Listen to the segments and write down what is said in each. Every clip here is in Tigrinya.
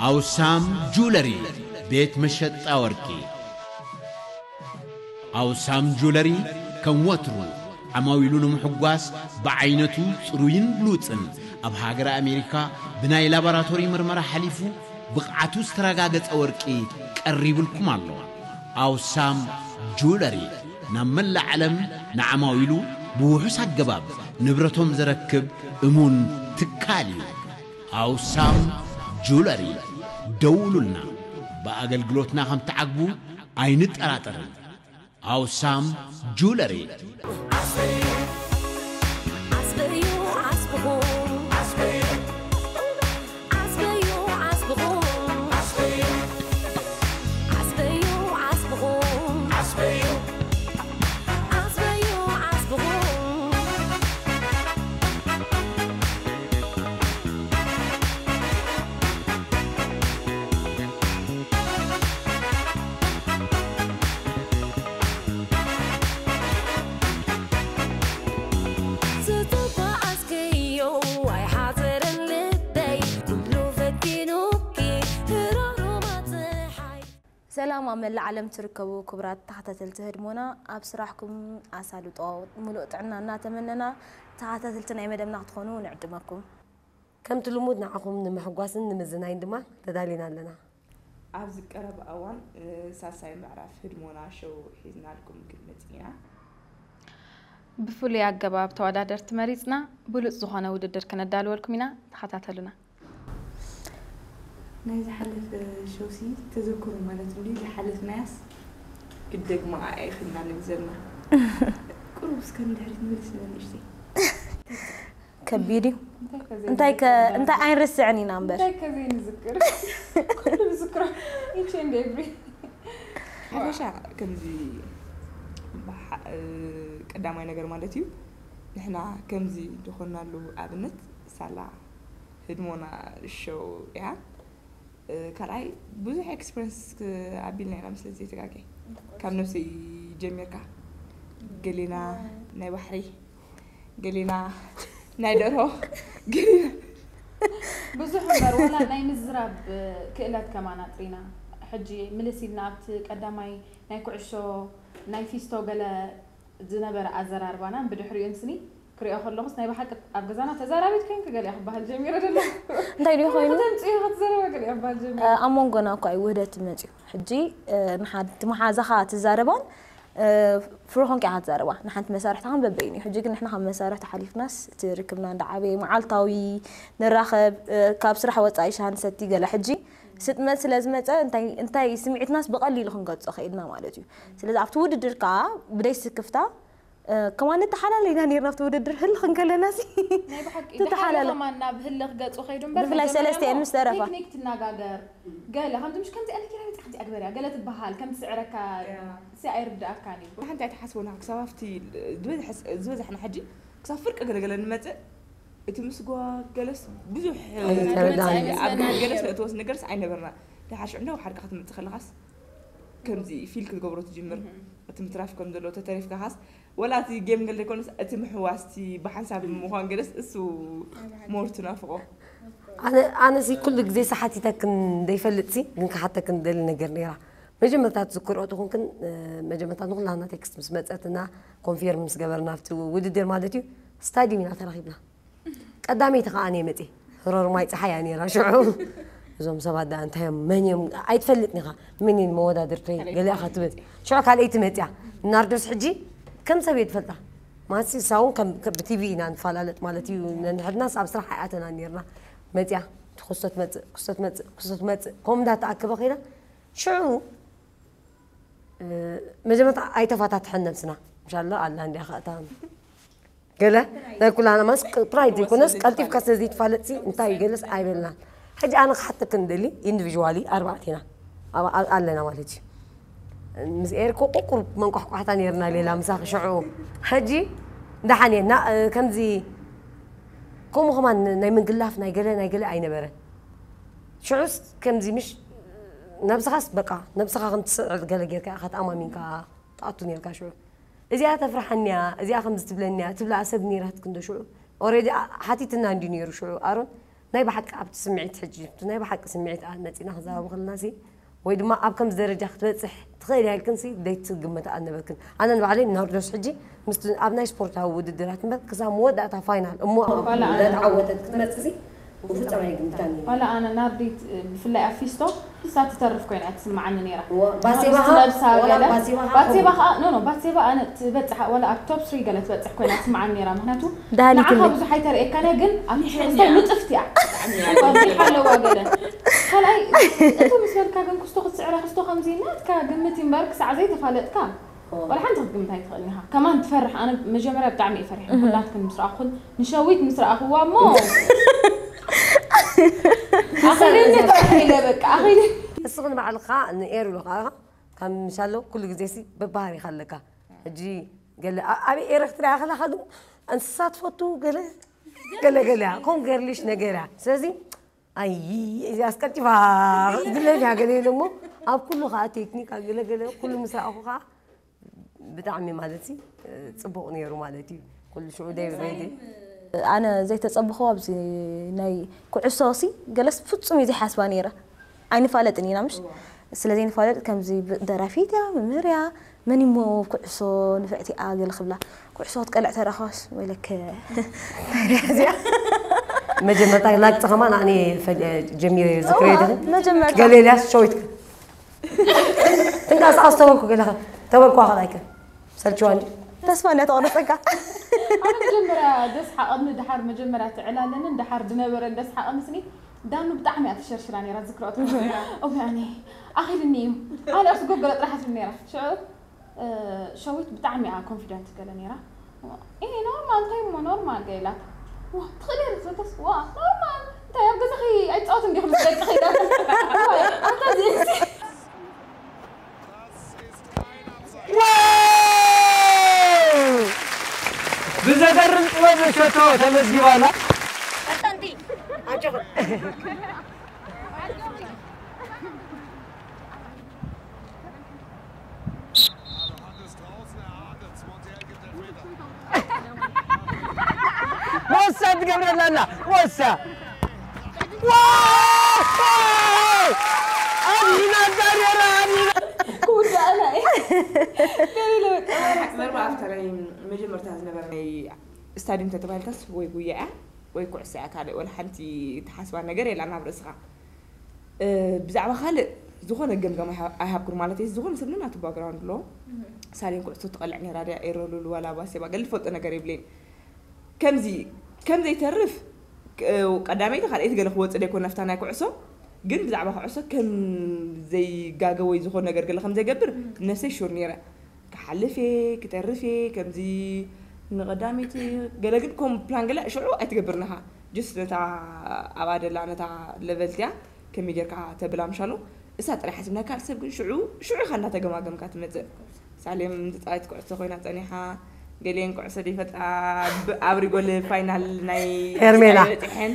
ኣውሳም ጁለሪ፣ ቤት መሸጣ ወርቂ። ኣውሳም ጁለሪ ከም ወትሩ ዓማዊሉ ንምሕጓስ ብዓይነቱ ጽሩይን ብሉጽን ኣብ ሃገረ ኣሜሪካ ብናይ ላቦራቶሪ ምርመራ ሓሊፉ ብቕዓቱ ዝተረጋገጸ ወርቂ ቀሪብልኩም ኣሎ። ኣውሳም ጁለሪ ናብ መላእ ዓለም ንዓማዊሉ ብውሑስ ኣገባብ ንብረቶም ዘረክብ እሙን ትካል እዩ። ኣውሳም ጁለሪ፣ ደውሉልና። ብኣገልግሎትና ከም ትዓግቡ ኣይንጠራጠርን። ኣውሳም ጁለሪ። ዓስበዩ ዓስብኹም። ዓስበዩ ዓስብኹም። ዓስበዩ ዓስብኹም። ዓስበዩ ዓስብኹም። ዝተጓዓዝክዮ ኣይሓዘረን ልበይ፣ ኩሉ ፈቲኑኪ፣ ህሮሩማ ፀሓይ። ሰላም ኣብ መላእ ዓለም ትርከቡ ክቡራት ተኸታተልቲ ህድሞና፣ ኣብ ስራሕኩም ኣሳልጦ፣ ሙሉእ ጥዕና እናተመነና፣ ተኸታተልቲ ናይ መደብና ክትኾኑ ንዕድመኩም። ከምቲ ልሙድ ንዓኹም ንምሕጓስን ንምዝናይን ድማ ተዳሊና ኣለና። ኣብዚ ቀረባ እዋን፣ እ፣ ሳልሳይ ምዕራፍ ህድሞና ሾው ሒዝናልኩም ክንመጽእ ኢና። ብፍሉይ ኣገባብ ተወዳደርቲ መሪጽና፣ ብሉጽ ዝኾነ ውድድር ክነዳልወልኩም ኢና። ተኸታተሉና። ናይ ዝሓለፈ ሾውሲ ተዘክሩ ማለት እንድዩ፣ ዝሓለፍናያስ ክደግማ ኣይኽልና ንብል ዘለና። ቁሩብ እስከ ንድሕሪት ንመልስ ንበል ንእሽተይ። ከቢድ እዩ። እንታይ ከ እንታይ ከ-፣ ዘይንዝክር እንታይ ኣይንርስዕን ኢና እምበር። እንታይ ከ ዘይንዝክር? ኩሉ ንዝክሮ። Each and every። ሓፈሻ ከምዚ ብሓ-፣ እ፣ ቀዳማይ ነገር ማለት እዩ። ንሕና ከምዚ ዝኾንናሉ ኣብነት ሳላ ህድሞና ሾው እያ። እ፣ ካልኣይ ብዙሕ ኤክስፐሪንስ ክ-፣ ኣቢልና ኢና፣ ምስ ዘይተጋገ። ካብ ነብሰይ ጀሚርካ፣ ገሌና ናይ ባሕሪ፣ ገሌና ናይ ደርሆ፣ ገሌና ብዙሕ እምበር፣ ወላ ናይ ምዝራብ ክእለት ከማን ኣጥሪና። ሕጂ ምልስ ኢልና ኣብቲ ቀዳማይ ናይ ኩዕሾ፣ ናይ ፊስቶ ገለ ዝነበረ ኣዘራርባናን ብድሕሪኡን ስኒ ክሪኦ ከለኹስ ናይ ብሓቂ ኣብ ገዛና ተዛራቢት ኮይንኪ ገሊኣ ክበሃል ጀሚረ ዘሎ። እንታይ ድዩ ኮይኑ? ከተምጽዮ ክትዘረበ ገሊኣ ክበሃል ጀሚረ። እ፣ ኣብ መንጎና እኮ እዩ ውህደት መጽዩ። ሕጂ፣ እ፣ ንሓ-፣ እቲ መሓዛኻ ትዛረባን፣ እ፣ ፍረ ኮንካ ኢኻ ትዛረባ። ንሓንቲ መሳርሕቲ ከም በበይኑ እዩ። ሕጂ ግን ንሕና ካብ መሳርሕቲ ሓሊፍናስ እቲ ርክብና እንዳዓበየ መዓልታዊ ንራኸብ፣ እ፣ ካብ ስራሕ ወጻኢ ሻሂ ንሰቲ ገለ። ሕጂ ስጥመት ስለ ዝመጸ እንታይ፣ እንታይ ስምዒትናስ ብቐሊሉ ክንገልጾ ኽኢልና ማለት እዩ። ስለዚ ኣብቲ ውድድር ከኣ ብደይ ስክፍታ እ፣ ከማን ንተሓላለ ኢና ኔርና ኣብቲ ውድድር ህልኽ እንከለናሲ። ናይ ብሓቂ ተተሓላለ። ደሓር ከማን ናብ ህልኽ ገጹ ከይዱ እምበር፣ ብፍላይ መጀመርያ ሰለስቲኤን እሞ ምስ ደረፋ። ቴክኒክ ትነጋገር። ገለ ከምዚ ምሽ ከምዚ ኣነ ኪራ መጽእ ከምዚ ኣግበርያ፣ ገለ ትበሃል፣ ከም ትስዕረካ እያ። ሲ ኣይርድኣካን እዩ። ሓንቲ ኣይትሓስቦና፣ ክሳብ ኣብቲ ዝበዝሐ ስ-፣ ዝበዝሕና ሕጂ ክሳብ ፍርቂ ገለገለ ንመጽእ፣ እቲ ምስጓ ገለስ ብዙሕ ኣይተረድኣን። ኣብ ገለስ ነእትወስ ነገርስ ኣይነበርና። ደሓር ሽዑ እንዶ ሓርቃ ክትመጽእ ከለኻስ ከምዚ ፊል ክትገብሮ ትጅምር። እህ። እቲ ምትራፍ ከም ዘሎ ተተሪፍካኻስ፣ ወላ እቲ ጌም ገለ ዘይኮነስ፣ እቲ ምሕዋስ፣ እቲ ብሓንሳብ ምዃን ገለስ፣ እሱ ሞር ትናፍቖ። ኣነ፣ ኣነሲ ኩሉ ግዜ ሰሓቲተክን ዘይፈልጥሲ፣ ግን ክሓተክን ደሊ ነገር ነይራ። መጀመርታ ትዝክርኦ ትኹንክን፣ እ፣ መጀመርታ ንኹላና ቴክስት ምስ መጸትና፣ ኮንፊርም ምስ ገበርና፣ ኣብቲ ውድድር ማለት እዩ፣ ስታድዩም ኢና ተራኺብና። ቀዳመይቲ ከኣ እየ መጽየ። ህሮር ማይ ጸሓይ እያ ነይራ ሽዑ። እዞም ሰባት ደኣ እንታይ እዮም፣ መን እዮም፣ ኣይትፈልጥን ኢኻ። መን እዮም መወዳድርተይ? ካልኣይቲ ገሊኣ ኢኻ ትብል። ሽዑ ካልኣይቲ መጽያ። ናርዶስ ሕጂ ከም ሰብ እየ ትፈልጣ። ማሲ ሳውን ከም፣ ከም ብቲቪ ኢና ንፈላለጥ ማለት እዩ። ነንሕድናስ ኣብ ስራሕ ኣይኣተናን ነይርና። መጽያ፣ ክስቶ ትመጽእ፣ ክስቶ ትመጽእ፣ ክስቶ ትመጽእ። ከምኡ እንዳተኣከበ ኸይዳ። ሽዑ፣ እ፣ መጀመርታ ኣይተፈታትሐን ነብስና። ምሻሎ ኣላ እንዲያ ኸእታ ገለ ናይ ኩላና ማስ ቅ-፣ ፕራይድ ዘይኮነስ ቀልጢፍካ ስለ ዘይትፋለጥሲ እንታይ ገለስ ኣይበልናን። ሕጂ ኣነ ክሓተክን ደሊ ኢንዲቪዥዋሊ ኣርባዕቴና ኣብ-፣ ኣብ-፣ ኣለና ማለት እዩ። ምስ ኤርኮ ቁቁር መንቋሕቋሕታ ነይርና ሌላ ምሳኺ ሽዑ። ሕጂ ደሓን እየ። ና-፣ እ፣ ከምዚ ከምኡ ከማን ናይ ምንግላፍ ናይ ገለ ናይ ገለ ኣይነበረን። ሽዑስ ከምዚ ምሽ ነብስኻስ በቃ ነብስኻ ከም ትስዕር ገለ ጌርካ ኢኻ ተኣማሚንካ ትኣቱ ነርካ ሽዑ። እዚኣ ተፍርሓኒ እያ፣ እዚኣ ከምዚ ትብለኒ እያ ትብላ ሰብ ነይራትክን ዶ ሽዑ? ኦሬዲ ሓቲትና እንድዩ ነይሩ ሽዑ። ኣሮን ናይ ብሓቂ ኣብቲ ስምዒት ሕጂ፣ ናይ ብሓቂ ስምዒት መጺና ክዛረቡ ከለና ሲ፣ ወይ ድማ ኣብ ከምዚ ደረጃ ክትበጽሕ ትኽእል እያ ኢልክን ሲ ደይትግምታ ኣነበርክን። ኣነ ንባዕለይ ናርዶስ ሕጂ ምስቲ ኣብ ናይ ስፖርታዊ ውድድራት እምበር ክሳብ መወዳእታ ፋይናል እሞ እንዳተዓወተት ክትመጽእ ሲ ብፍጹም ኣይግምታን እዩ። ዋላ ኣነ ናርዲት፣ ብፍላይ ኣብ ፊስቶ ንሳ ትተርፍ ኮይና እያ ትስምዓኒ ነይራ። ባሴባ ባሴባ ከዓ ኖ ኖ ባሴባ ኣነ ትበፅሕ ዋላ ኣብ ቶፕ ስሪ ገለ ትበፅሕ ኮይና ትስምዓኒ ነይራ። ምክንያቱ ንዓኻ ብዙሕ ኣይተርእየካን እያ ግን ኣብ ትሽክስታይ ንጥፍቲ እያ። ኣለዋ ገለ ካልኣይ እቱ ምስ በልካ ግን ክስቶ ክትስዕረ ክስቶ ከምዚ ናትካ ግምት እምበር ክሳዕ ዘይተፋለጥካ ዋላ ሓንቲ ክትግምት ኣይትኽእልን ኢኻ። ከማን ትፈርሕ። ኣነ መጀመርያ ብጣዕሚ እየ ፈሪሐ። ኩላትክን ምስ ረኣኹን ንሸዊት ምስ ረኣኽዋ እሞ ኣኺልኒ ጥራሕ ኢለ በቃ ኣኺልኒ። እስኺ ንባዕልኻ ንኤሩ ኢኻ ካብ ምሻሎ ኩሉ ግዜ ሲ በባህሪኻ ኣለካ። ሕጂ ገለ ኣበይ ኤረክትራ ኢኻ ከለኻ ግን እንስሳ ትፈቱ ገለ ገለ ገለ እያ ከም ገርልሽ ነገር እያ። ስለዚ ኣይ እዚኣስ ቀልጢፋ ክትግለል እያ ገለ ኢለ እሞ ኣብ ኩሉ ከዓ ቴክኒክ ገለ ገለ ኩሉ ምስ ረኣኹ ከዓ ብጣዕሚ ማለት ሲ ፅቡቕ ነይሩ ማለት እዩ። ኩሉ ሽዑ ደይ ሬዲ ኣነ ዘይተፀበኹ ኣብዚ ናይ ኩዕሶ ሲ ገለስ ፍፁም እዩ ዘይሓስባ ነይረ። ኣይንፋለጥን ኢና ምሽ ስለ ዘይንፋለጥ ከምዚ ደራፊት እያ መምህር እያ መን እሞ ኩዕሶ ንፍዕቲ እያ ገለ ክብላ ኩዕሶ ክትቀልዕ ተረኸስ ወይለከ እዚኣ መጀመርታ ላግፂ ከማን ኣነ ጀሚረ ዝክረ መጀመርታ ገሌልያስ ሸዊትከ ትንቃሳቐስ ተበልኩ ገለኸ ተበልኩ ኣኸል ኣይከ ሰልችዋ እንዲ ተስፋ እንዳተቆረፀካ ኣነ መጀመርያ ደስሓቐኒ ድሓር መጀመርያ ትዕላለንን ድሓር ዝነበረን ደስሓቐኒ ስኒ ዳኑ ብጣዕሚ እያ ትሸርሽራ ነይራ ዝክረኦ እሞ ኣነ ኣኺልኒ እዩ ኣነ እርስ ጎገለ ጥራሕ ትብል ነይራ ሽዑ ሸዊት ብጣዕሚ እያ ኮንፊደንት ገለ ነይራ ኢ ኖርማል እንታይ እሞ ኖርማል ገ ኢላታ ዋ ትኽእል እየ ዝብለስ ዋ ኖርማል እንታይ ኣብ ገዛኺ ኣይትፃወትን ዲኹም ምስ ደቅኺ ኢላታ ኣታ ዚእንሲ ብዘገርም ጥበብ ሸቶ ተመዝጊባ ኣላ። ሞሳ ትገብረላ ኣላ ሞሳ ኣሚና ዛሬራ ኣሚና ክውዳእና እየ መርባ ኣብታ ናይ መጀመርታ ዝነበረ ናይ ስታድዩም ተተባሂልካስ ወይ ጉያ እያ ወይ ኩዕሶ እያ ካልእ ወላ ሓንቲ ተሓስባ ነገር የላን ኣብ ርእስኻ ብዛዕባ ካልእ ዝኾነ ገምገም ኣይሃብኩን ማለት እዩ ዝኾነ ሰብ ናቱ ባግራውንድ ኣለዎ ሳሌን ኩዕሶ ትቐልዕ ነራ ድያ ኤረሉሉ ዋላ ባሴባ ገለ ዝፈልጦ ነገር የብለይን ከምዚ ከም ዘይተርፍ ቀዳመይቲ ካልኣይቲ ገለ ክወፅእ ደይኮን ናፍታ ናይ ኩዕሶ ግን ብዛዕባ ኩዕሶ ከም ዘይጋገ ወይ ዝኾነ ነገር ገለ ከም ዘይገብር ነፍሰይ ሹር ነይረ ክሓልፍ እየ ክተርፍ እየ ከምዚ ንቐዳመይቲ ገለ ግን ከም ፕላን ገለ ሽዑ ኣይትገብርን ኢኻ just ነታ ኣብኣ ደላ ነታ ለቨልትያ ከመይ ጌርካ ተብላ ምሻሉ እሳ ጥራይ ሓሲብና ካልእ ሰብ ግን ሽዑ ሽዑ ኢኻ እናተገማገምካ ትመፅእ ሳሌም ተፃዋይት ኩዕሶ ኮይና ፀኒሓ ገሊኤን ኩዕሶ ዘይፈልጣ ኣብ ሪጎል ፋይናል ናይ ሄርሜላ በፂሐን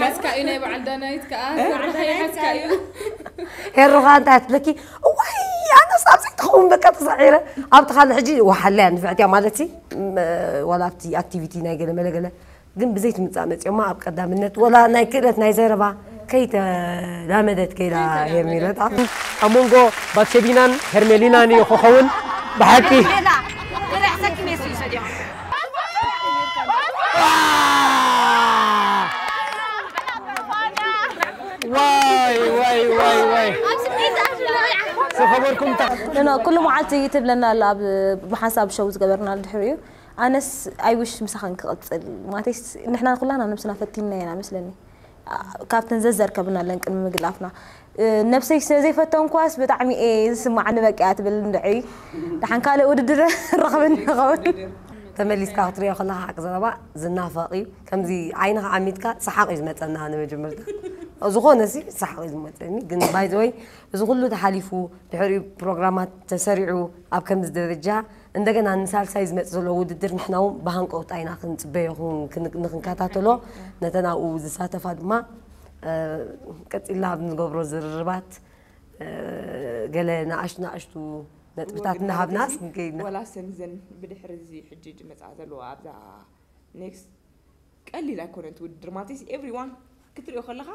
ሓስካ እዩ ናይ በዓል ዳናይት ከዓ ሓስካ እዩ ሄሩኻ እንታይ ትብለኪ እዋይ ኣነስ ኣብዘይ ትኸውን በቃ ተሳዒረ ኣብቲ ካልእ ሕጂ ወሓለያ ንፍዕትያ ማለት ሲ ዋላ ኣብቲ ኣክቲቪቲ ናይ ገለ መለገለ ግን ብዘይ ትምጻእ መጺኦማ ኣብ ቀዳምነት ወላ ናይ ክእለት ናይ ዘረባ ከይተላመደት ከይዳ ሄርሜላ ኣብ መንጎ ባትሸቢናን ሄርሜሊናን እዩ ክኸውን ብሓቂ ዋይ ዋይ ዋይ ዋይ ዝኸበርኩም ኖ ኩሉ መዓልቲ ትብለና ኣላ ኣብ ብሓንሳብ ሸው ዝገበርና ድሕሪኡ ኣነስ I wish ምሳኽን ክቕፅል ማለተይስ ንሕና ኩላና ነብስና ፈቲንና ኢና መስለኒ ካብተን ዘዘርከብና ኣለን ቅድሚ ምግላፍና ነብሰይ ስለ ዘይፈተንኳስ ብጣዕሚ እየ ዝስማዓኒ በቂያ ትብል እንድዒ ደሓን ካልእ ውድድር ረኽበኒ ኸውን ተመሊስካ ክትሪኦ ከለካ ሓቂ ዘረባ ዝናፈቕ እዩ ከምዚ ዓይንኻ ዓሚትካ ሰሓቕ እዩ ዝመፀና ንመጀመርታ ዝኾነ ሲ ሰሓቕ እዩ ዝመፀኒ ግን ባይዘወይ እዚ ኩሉ ተሓሊፉ ድሕሪኡ ፕሮግራማት ተሰሪዑ ኣብ ከምዚ ደረጃ እንደገና ንሳልሳይ ዝመጽእ ዘሎ ውድድር ንሕና እውን ብሃንቀውታ ኢና ክንጽበዮ ንክንከታተሎ ነተን ኣብኡ ዝሳተፋ ድማ ቀጺልና ኣብ ንገብሮ ዝርርባት ገለ ንኣሽቱ ንኣሽቱ ነጥብታት እናሃብና ክንከይድና ወላ ሰንዘን ብድሕሪ እዚ ሕጂ ዝመጽኣ ዘለዎ ኣብዛ ኔክስት ቀሊል ኣይኮነን እቲ ውድድር ማለት is everyone ክትሪኦ ከለኻ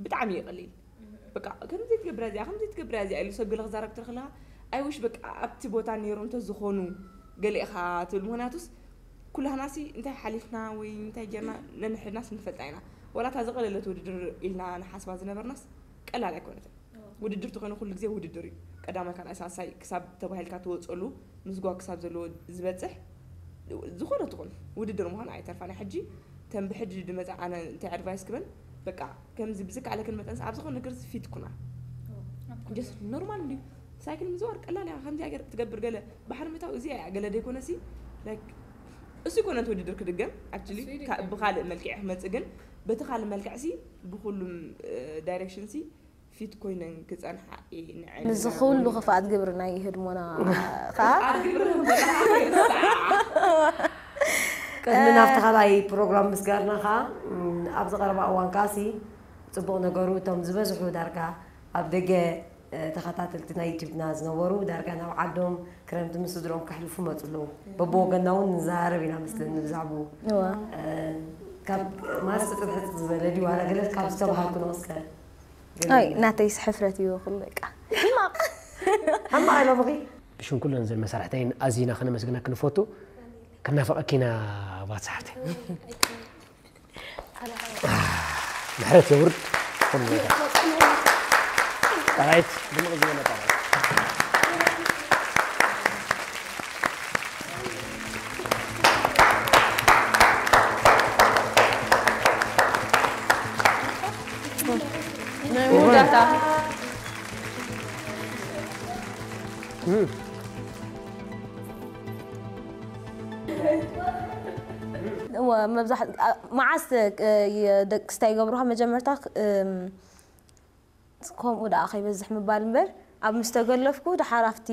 ብጣዕሚ እዩ ቀሊል። በቃ ከምዚ ትገብር እዚኣ ከምዚ ትገብር እዚኣ ኢሉ ሰብ ገለ ክዛረብ ትርኢ ከለኻ፣ ኣይ ውሽ በቃ ኣብቲ ቦታ ነይሩ እንተዝኾኑ ገለ ኢኻ ትብል። ምኽንያቱስ ኩላህናሲ እንታይ ሓሊፍና ወይ እንታይ ጌርና ነንሕድናስ ንፈልጣ ኢና። ወላ እታ ዝቐለለት ውድድር ኢልና ንሓስባ ዝነበርናስ ቀላል ኣይኮነትን። ውድድር ተኾይኑ ኩሉ ግዜ ውድድር እዩ። ቀዳማይ ካልኣይ ሳልሳይ ክሳብ ተባሂልካ ትወፀሉ ምስጓ ክሳብ ዘለዎ ዝበፅሕ ዝኾነ ትኹን ውድድር ምዃን ኣይተርፋን። ሕጂ ተን ብሕጂ ድመፃ ኣነ እንታይ ኣድቫይስ ክበን በቃ ከምዚ ብዝከኣለክን መጠንስ ኣብ ዝኾነ ነገር ፊት ኩና። ጀስት ኖርማል እንድዩ። ሳይክል ምዝዋር ቀላል እያ። ከምዚኣ ገር ትገብር ገለ ባሕሪ ምታው እዚኣ እያ ገለ ደይኮነሲ ላይክ እሱ ይኮነ እቲ ውድድር ክድገም ኣክቹሊ ብካልእ መልክዕ ክመፅእ ግን በቲ ካልእ መልክዕሲ ብኩሉም ዳይሬክሽንሲ ፊት ኮይነን ክጸንሓ እየ ንዕል ንዚ ኩሉ ክፍኣት ግብርና ይህድሞና ከዓ ኣብ ግብሪ ንኽንበልዓ ይርሳዕ። ቅድሚ ናብቲ ካልኣይ ፕሮግራም ምስጋርና ከዓ ም፣ ኣብዚ ቀረባ እዋን ከዓሲ ፅቡቕ ነገሩ እቶም ዝበዝሑ ዳርጋ ኣብ ደገ እ፣ ተኸታተልቲ ናይ ዩቲብና ዝነበሩ ዳርጋ ናብ ዓዶም ክረምቲ ምስ ስድሮም ከሕልፉ መፁ ኣለዉ። በብወገንና እውን ንዘራረብ ኢና መስለኒ ብዛዕባኡ። እዋ። እ፣ ካብ ማስ ፅብሕፅ ዝበለ ድዩ ዋላ ገለ ካብ ዝተባሃልኩ ንወስከ ኣይ ናተይስ ሕፍረት እዩ ኩሉ በቃ ሕማቕ። ሕማቕ ኢሎምኺ። ብሽም ኩለን ዘን መሳርሕተይን ኣዚና ከነመስግነኪ ንፈቱ። ክናፈቐኪ ኢና ባት ሰሓብተይ። ምሕረት የውርድ ኩሉ ነገር። ጣራይት ድምቕ ዝበለ ጣራይት። ናይ መወዳእታ። እም። እወ፣ መብዛሕ-፣ ኣ-፣ መዓስ፣ እ፣ የ-፣ ደቂ ስታ ይገብሩኻ መጀመርታ፣ እም፣ ከምኡ ደኣ ከይበዝሕ ምባል እምበር፣ ኣብ ምስ ተገለፍኩ፣ ደሓር ኣብቲ፣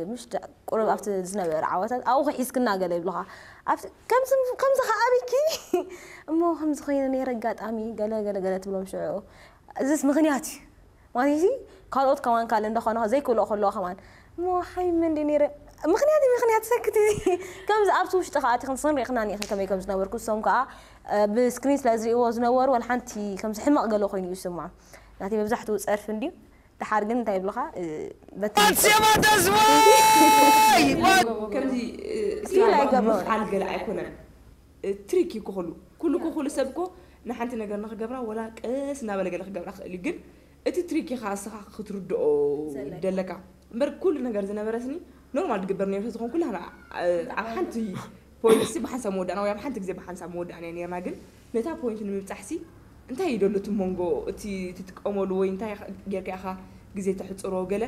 ምሽ ደ-፣ ቁሩብ ኣብቲ ዝነበረ ዓወታት፣ ኣብኡ ሒዝክና ገለ ይብሉኻ። ኣብቲ፣ ከምዚ፣ ከምዚ ከኣ ኣበይኪ? እሞ ከምዚ ኮይነ ነይረ ኣጋጣሚ፣ ገለ፣ ገለ፣ ገለ ትብሎም ሽዑ። እዚስ ምኽንያት እዩ። ማለት እዚ ካልኦት ከማን ካልእ እንዳኾነ ዘይክእልኦ ከለዋ ከማን እሞ ሓይ መን ድየ ነይረ? ምኽንያት እዩ፣ ምኽንያት ሰክት እዚ። ከምዚ ኣብቲ ውሽጢ ከኣ ኣቲኽን ስኽን ሪእኽናኒ ኢኽን ከመይ ከም ዝነበርኩ። እሶም ከኣ፣ እ፣ ብስክሪን ስለ ዝርእይዎ ዝነበሩ ወላ ሓንቲ ከምዚ ሕማቕ ገለ ኮይኑ እዩ ዝስምዖም። ናተይ መብዛሕትኡ ጸርፊ እንድዩ። ደሓር ግን እንታይ ይብሉኻ? እ፣ በቲ ኣርሴማ ተስፋይ! ከምዚ፣ እ፣ ፊል ኣይገብሮን። ምፍዓል ገለ ኣይኮነን። እ፣ ትሪክ እዩ ክኹሉ። ኩሉ ክኹሉ ሰብ እኮ ንሓንቲ ነገር ንኽገብራ ወላ ቀስ እናበለ ገለ ክገብራ ክእል እዩ። ግን እቲ ትሪክ ኢኻ እስኻ ክትርድኦ ዘለካ። እምበር ኩሉ ነገር ዝነበረስኒ ኖርማል ዝግበር ነይሩ ዝኾን ኩላህና፣ እ፣ ኣብ ሓንቲ ፖይንት ሲ ብሓንሳብ መወዳእና ወይ ኣብ ሓንቲ ግዜ ብሓንሳብ መወዳእና ነይርና። ግን ነታ ፖይንት ንምብጻሕ ሲ እንታይ እዩ ደሎ እቲ መንጎ እቲ ትጥቀመሉ ወይ እንታይ ኢኻ ጌርካ ኢኻ ግዜ ተሕጽሮ ገለ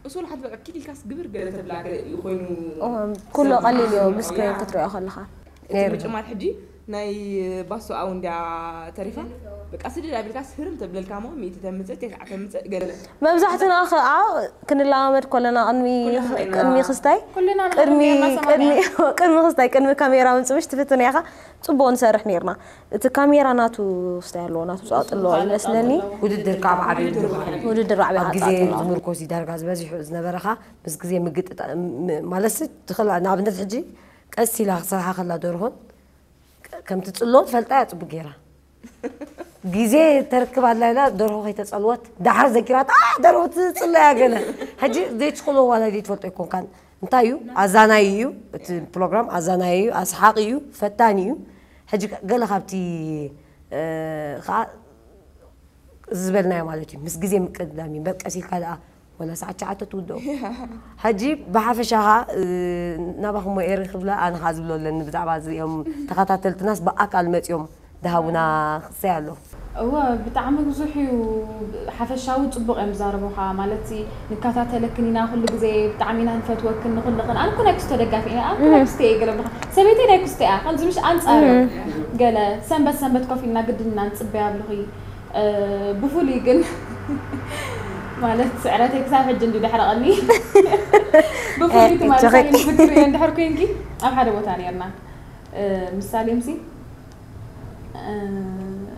እሱ ወላ ሓንቲ በቃ ኪድ ኢልካስ ግብር ገለ ተብላ ገለ እዩ ኮይኑ እወ፣ ኩሉ ሰብ ቀሊል እዩ፣ ሓሲቡ ብስክሪን እዩ። ክትሪኦ ከለኻ። እቲ ነይሩ። ምጭማት ሕጂ ናይ ባሶ ኣው እንድያ ተሪፋ። በቃ ስድድ ኣቢልካስ ህርም ተብለልካ እሞ ሚእቲ ተምጽእ፣ ተስዓ ተምጽእ ገለ። መብዛሕትና ኸኣ ክንለማመድ ከለና ቅድሚ፣ ኩላህና ኢና። ቅድሚ ክስታይ፣ ኩልና ንቕድሚ ቅድሚ፣ ጌርና ሰማዕና። ቅድሚ፣ ቅድሚ ክስታይ፣ ቅድሚ ካሜራ ምምጽእ ምሽ ትፍትን ኢኻ፣ ጽቡቕ ንሰርሕ ኔርና። እቲ ካሜራ ናቱ ክስታይ ኣለዎ፣ ናቱ ጸዋጥ ኣለዎ ይመስለኒ። ውድድር ካብ ዓብዪ ውድድር ውድድር ዓብዪ ኣብ ግዜ ዓጻጽ ኣለዎ። ዝምርኮስ እዩ ዳርጋ ዝበዚሑ ዝነበረኻ፣ ምስ ግዜ ምግጥጣ-፣ ም-፣ ማለትሲ ትኽእላ፣ ንኣብነት ሕጂ ቀስ ኢላ ክሰርሓ ከላ ደርሆን፣ ከምቲ ጽሎ ትፈልጣ እያ ጽቡቅ ጌራ። ግዜ ተርክብ ኣላ ኢላ ደርሆ ከይተጸልወት፣ ደሓር ዘኪራት፣ "ኣ፣ ደርሆ ትጽሎ እያ ገለ." ሕጂ ዘይትኽእሎ ዋላ ዘይትፈልጦ ኣይኮንካን። እንታይ እዩ? ኣዛናይ እዩ። እቲ ፕሮግራም ኣዛናይ እዩ፣ ኣስሓቂ እዩ፣ ፈታኒ እዩ። ሕጂ ገለ ካብቲ፣ እ፣ ከኣ እዚ ዝበልናዮ ማለት እዩ። ምስ ግዜ ምቅድዳም እዩ። እምበር ቀስ ኢልካ ደኣ ወላ ሰዓት ትሽዓተ ትውድኦ። ሕጂ ብሓፈሻኻ፣ እ፣ ናባኹም ኤሪ ክብላ ኣነ ኸኣ ዝብሎ ኣለኒ ብዛዕባ እዚኦም ተኸታተልትናስ ብኣካል መጺኦም ድሃቡና ክሰይ ኣሎ። እወ፣ ብጣዕሚ ብዙሕ እዩ። ሓፈሻዊ ጽቡቕ እዮም ዝዛረቡኻ። ማለት፣ ንከታተለክን ኢና ኩሉ ግዜ፣ ብጣዕሚ ኢና ንፈትወክን ንኹልኽን። ኣነ እኮ ናይ ክስቶ ደጋፊ እየ፣ ኣነ እኮ ናይ ክስቶ እየ ገለ ብለኻ። ሰበይተይ ናይ ክስቶ እያ፣ ከምዚ ምሽ ኣንጻር እዮም። እም። ገለ ሰንበት ሰንበት ኮፍ ኢልና ግድን ኢና ንጽበያ ብልኺ። እ፣ ብፍሉይ ግን ማለት ስዕረተይ ክሳብ ሕጂ እንዲ ድሕረቐኒ። ብፍሉይ እ፣ ትማሊ it's okay። ሳይን ዝክሪ እንድሕር ኮይንኪ ኣብ ሓደ ቦታ ነርና። እ፣ ምሳሌ ምሲ፣ እ፣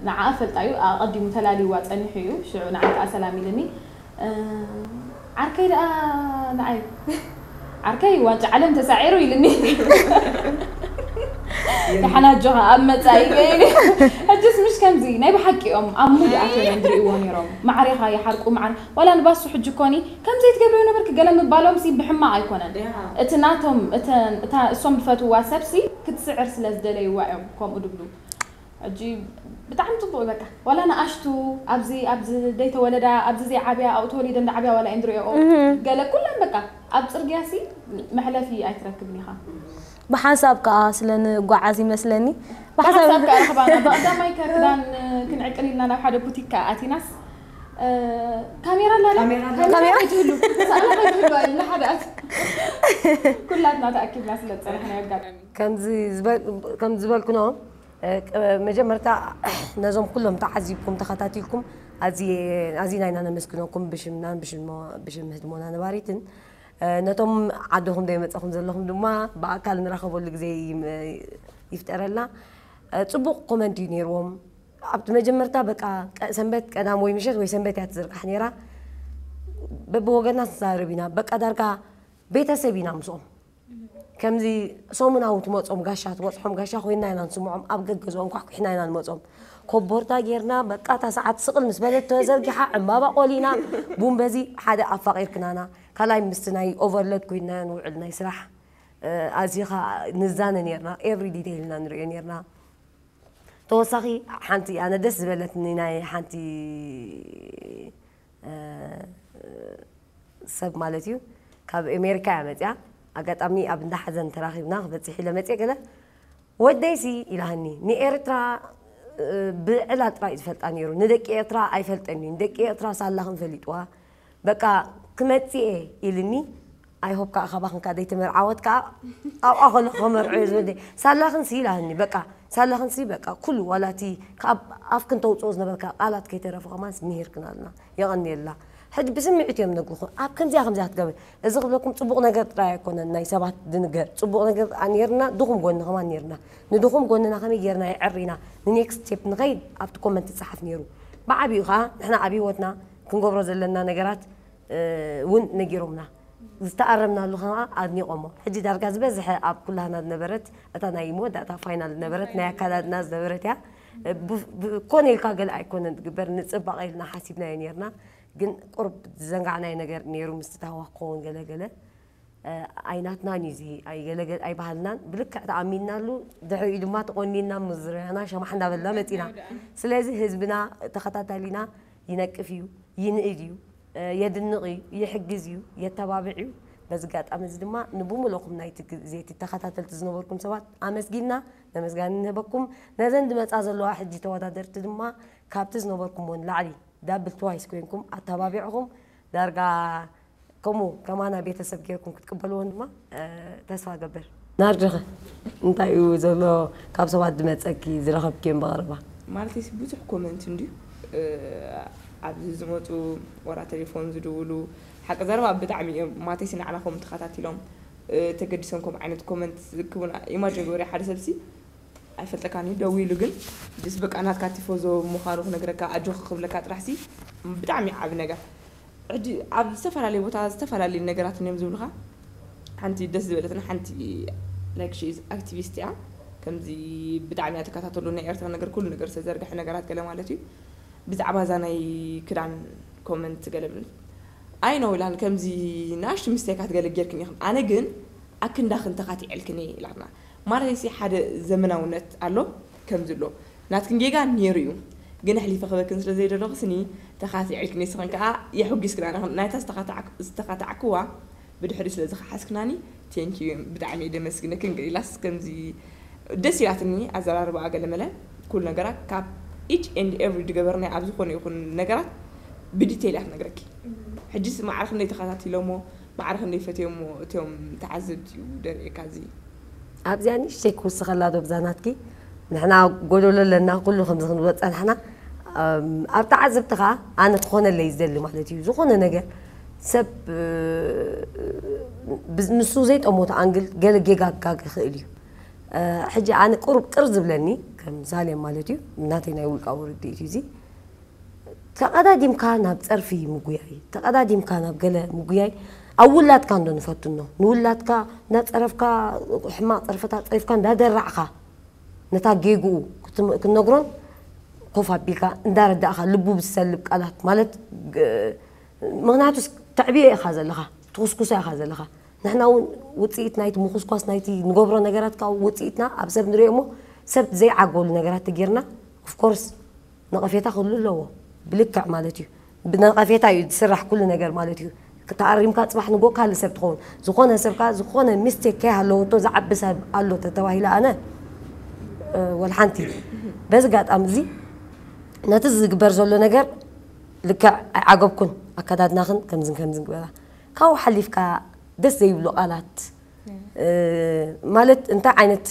ንዓኣ ፈልጣ እዩ፣ ኣቐዲሙ ተላልይዋ ጸኒሑ እዩ። ሽዑ ንዓይ ከኣ ሰላም ኢልኒ። እ፣ ዓርከይ ደኣ ንዓይ፣ "ዓርከይ ዋንጫ ዓለም ተሳዒሩ" ኢልኒ። ደሓን ኣጆኻ ኣብ መጻኢ ገይኒ። ሕጅስ ምሽ ከምዚ ናይ ብሓቂ እዮም ኣብ ሙድ ኣትዮም እዮም ዝርእይዎ ነይሮም። ማዕሬኻ ይሓርቁ፣ ማዕረ ዋላ ንባሱ ሕጂ ኮኒ ከምዚ ትገብርዮ ነበርክ ገለ ምባሎም ሲ ብሕማቕ ኣይኮነን። እቲ ናቶም እተን እታ እሶም ዝፈትውዋ ሰብ ሲ ክትስዕር ስለ ዝደለይዋ እዮም ከምኡ ድብሉ። ሕጂ ብጣዕሚ ጽቡቕ በቃ ዋላ ንኣሽቱ ኣብዚ ኣብዚ ዘይተወለዳ ኣብዚ ዘይዓብያ ኣብኡ ተወሊደ እንዳ ዓብያ ዋላ እንድሪኦ ገለ ኩለን በቃ ኣብ ጽርግያ ሲ መሕለፊ ኣይትረክብን ኢኻ። ብሓንሳብ ከዓ ስለ ንጓዓዝ ይመስለኒ። ብሓንሳብ ብሓንሳብ ከዓ ረኽባና ብቐዳማይ ከ ክዳን ክንዕቅን ኢልና ናብ ሓደ ቡቲክ ከዓ ኣቲናስ እ፣ ካሜራ ኣላ ላ? ካሜራ ኣላ። ካሜራ ኣይትህሉ ሳእላ ኣይትህሉ ኢልና ሓደ ኣት ኩላትና ተኣኪብና ስለ ዝፀናሕና ኣጋጣሚ ከምዚ ዝበል- ከም ዝበልኩኖ እ፣ ቅ- መጀመርታ ነዞም ኩሎም ተዓዚብኩም ተኸታቲልኩም ኣዚ- ኣዚና ኢና ነመስግነኩም ብሽምናን ብሽም ብሽም ህድሞና ነባሪትን እ፣ ነቶም ዓድኹም ዘይመፀኹም ዘለኹም ድማ ብኣካል ንራኸበሉ ግዜ ይም- ይፍጠረልና እ፣ ፅቡቕ ኮመንት እዩ ነይርዎም ኣብቲ መጀመርታ በቃ ቀ- ሰንበት ቀዳም ወይ ምሸት ወይ ሰንበት እያ ትዝርጋሕ ነይራ በብወገና ትዛረብ ኢና በቃ ዳርጋ ቤተሰብ ኢና ምስኦም ከምዚ ሰሙናዊ ትመፆም ጋሻ ትበፅሖም ጋሻ ኮይና ኢና ንስምዖም ኣብ ገገዝኦም ኳሕኩሕና ኢና ንመፆም ኮቦርታ ጌርና በቃ እታ ሰዓት ስቕል ምስ በለት ተዘርጊሓ ዕምባባ ቆሊና ቡን በዚ ሓደ ኣፋቂርክናና ካልኣይ ምስቲ ናይ ኦቨርሎድ ኮይና ንውዕል ናይ ስራሕ ኣዚኻ ንዛነ ኔርና every detail ኢና ንሪኦ ኔርና ተወሳኺ ሓንቲ ኣነ ደስ ዝበለትኒ ናይ ሓንቲ ሰብ ማለት እዩ ካብ ኣሜሪካ እያ መፅያ ኣጋጣሚ ኣብ እንዳ ሓዘን ተራኺብና ክበፅሕ ኢለ መፅየ ገለ ወደይሲ ኢላሃኒ ንኤርትራ ብዕላ ጥራይ ዝፈልጣ ነይሩ ንደቂ ኤርትራ ኣይፈልጠን እዩ ንደቂ ኤርትራ ሳላኽን ፈሊጥዋ በቃ ክመፅእ እየ ኢልኒ I hope ከዓ ካባኽን ከዓ ደይተመርዓወት ከዓ ኣብኣ ከሎ ከመርዑ እየ ዝብል ሳላኽን ሲ ኢላሃኒ በቃ ሳላኽን ሲ በቃ ኩሉ ዋላ እቲ ካብ ኣፍክን ተውፅኦ ዝነበርካ ቃላት ከይተረፈ ከማን ምሂርክን ኣለና የቐንየልና ሕጂ ብስምዒት እዮም ነግሩኹ ኣብ ከምዚኣ ከምዚኣ ክትገብር እዚ ክብለኩም ፅቡቕ ነገር ጥራይ ኣይኮነን ናይ ሰባት ድንገር ፅቡቕ ነገር ኔርና ድኹም ጎኒ ከማን ኔርና ንድኹም ጎንና ከመይ ጌርና የዕሪና ንኔክስት ስቴፕ ንኸይድ ኣብቲ ኮመንት ይፅሓፍ ነይሩ ብዓብኡ ከዓ ንሕና ኣብ ህይወትና ክንገብሮ ዘለና ነገራት እውን ነጊሮምና ዝተኣረምናሉ ከዓ ኣድኒቆሞ ሕጂ ዳርጋ ዝበዝሐ ኣብ ኩላህና ዝነበረት እታ ናይ መወዳእታ ፋይናል ዝነበረት ናይ ኣካዳድና ዝነበረት እያ ኮነ ኢልካ ገለ ኣይኮነን ዝግበር ንፅባቐ ኢልና ሓሲብናዮ ነርና ግን ቁርብ ዝዘንጋዕናዮ ነገር ነይሩ ምስቲ ታህዋ ክኸውን ገለገለ ኣይናትናን እዩ እዚ ኣይገለገል ኣይባህልናን ብልክዕ ተኣሚንናሉ ድሕሪኡ ድማ ተቆኒና ምዝርያና ሸማሕ እንዳበልና መፂና ስለዚ ህዝብና ተኸታታሊና ይነቅፍ እዩ ይንእድ እዩ የድንቕ እዩ ይሕግዝ እዩ የተባብዕ እዩ በዚ ጋጣሚ እዚ ድማ ንብሙልእኹም ናይቲ ግዜቲ ተኸታተልቲ ዝነበርኩም ሰባት ኣመስጊንና ነመስጋኒ ንህበኩም ነዘን ዝመፃ ዘለዋ ሕጂ ተወዳደርቲ ድማ ካብቲ ዝነበርኩምዎ ንላዕሊ ዳብል ትዋይስ ኮይንኩም ኣተባቢዕኹም ዳርጋ ከምኡ ከማና ቤተሰብ ጌርኩም ክትቅበልዎን ድማ ተስፋ ገብር ናርድኸ እንታይ እዩ ዘሎ ካብ ሰባት ዝመፀኪ ዝረኸብክዮም ብቐረባ ማለተይሲ ብዙሕ ኮመንት እንድዩ ኣብዚ ዝመፁ ወራ ቴሌፎን ዝድውሉ ሓቂ ዘረባ ብጣዕሚ እዮም ማለተይሲ ንዓና ከም ተኸታቲሎም ተገዲሶም ከም ዓይነት ኮመንት ዝክቡና ኢማጅን ገበሪ ሓደ ሰብሲ ኣይፈልጠካን እዩ ደዊሉ ግን ጅስ በቃ ናትካ ቲፎዞ ምዃኑ ክነግረካ ኣጆኺ ክብለካ ጥራሕ ሲ ብጣዕሚ ዓቢ ነገር ሕጂ ኣብ ዝተፈላለየ ቦታ ዝተፈላለየ ነገራት እዮም ዝብሉኻ ሓንቲ ደስ ዝበለትና ሓንቲ like she is activist እያ ከምዚ ብጣዕሚ እያ ትከታተሉ ናይ ኤርትራ ነገር ኩሉ ነገር ዝተዘርግሐ ነገራት ገለ ማለት እዩ ብዛዕባ እዛ ናይ ክዳን ኮመንት ገለ I know ኢላን ከምዚ ንኣሽቱ ሚስቴካት ገለ ጌርክን ኢኽን ኣነ ግን ኣክንዳኽን ተኻቲዐልክን እየ ኢላትና ማለተይሲ ሓደ ዘመናውነት ኣሎ ከምዚ ኣሎ ናትክን ጌጋ ነይሩ እዩ ግን ኣሕሊፈ ክበክን ስለ ዘይደለኹ ስኒ ተኻቲዐልክን ንስኽን ከዓ የሕጒስክን ኣነ ናይታ ዝተኻታዕክዋ ብድሕሪ ስለ ዝኸሓስክናኒ thank you ብጣዕሚ እየ ደመስግነክን ገሊላስ ከምዚ ደስ ኢላትኒ ኣዘራርባኣ ገለ መለ ኩሉ ነገራ ካብ each and every ድገበርናይ ኣብ ዝኾነ ይኹን ነገራት ብዲቴል እያ ትነግረኪ ሕጂስ ማዕረ ክንደይ ተኸታቲሎሞ ማዕረ ክንደይ ፈትዮሞ እቶም ተዓዘብቲ እዩ ደርእየካ እዚ ኣብዚኣ ንእሽተይ ክውስኸላ ዶ ብዛ ናትኪ ንሕና ጎደሎ ኣለና ኩሉ ከምዚ ክንብሎ ዝፀናሕና ኣብ ተዓዘብቲ ከዓ ኣነ ክኾነለይ ዝደሊ ማለት እዩ ዝኾነ ነገር ሰብ ንሱ ዘይጠሞቶ ኣንግል ገለ ጌጋ ክጋገ ይኽእል እዩ ሕጂ ኣነ ቅሩብ ቅር ዝብለኒ ከም ሳሌም ማለት እዩ ናተይ ናይ ውልቃዊ ርድኢት እዩ እዚ ተቐዳዲምካ ናብ ፀርፊ ምጉያይ ተቐዳዲምካ ናብ ገለ ምጉያይ ኣብ ውላድካ እንዶ ንፈትኖ ንውላድካ እንዳፀረፍካ ሕማቕ ፀርፍታት ፀሪፍካ እንዳደራዕካ ነታ ጌግኡ ክትም- ክትነግሮን ኮፍ ኣቢልካ እንዳረዳእኻ ልቡ ብዝሰልብ ቃላት ማለት ግ- ምኽንያቱ ተዕብዮ ኢኻ ዘለኻ፣ ትኹስኩሶ ኢኻ ዘለኻ። ንሕና እውን ውፅኢት ናይቲ ምኹስኳስ ናይቲ ንገብሮ ነገራት ካብ ውፅኢትና ኣብ ሰብ ንሪኦ እሞ ሰብ ዘይዓገሉ ነገራት ተጌርና ኦፍኮርስ ነቐፌታ ክህሉ ኣለዎ ብልክዕ ማለት እዩ። ብነቐፌታ እዩ ዝስራሕ ኩሉ ነገር ማለት እዩ። ተኣሪምካ ፅባሕ ንጎ ካልእ ሰብ ትኸውን ዝኾነ ሰብ ከዓ ዝኾነ ሚስቴክ ከይሃለወቶ ዝዓቢ ሰብ ኣሎ ተተባሂለ ኣነ ወላ ሓንቲ። በዚ ጋጣሚ እዚ ነቲ ዝግበር ዘሎ ነገር ልክዕ ኣይዓገብኩን ኣከዳድናኽን ከምዝን ከምዝን ግበራ ካብኡ ሓሊፍካ ደስ ዘይብሉ ቃላት ማለት እንታይ ዓይነት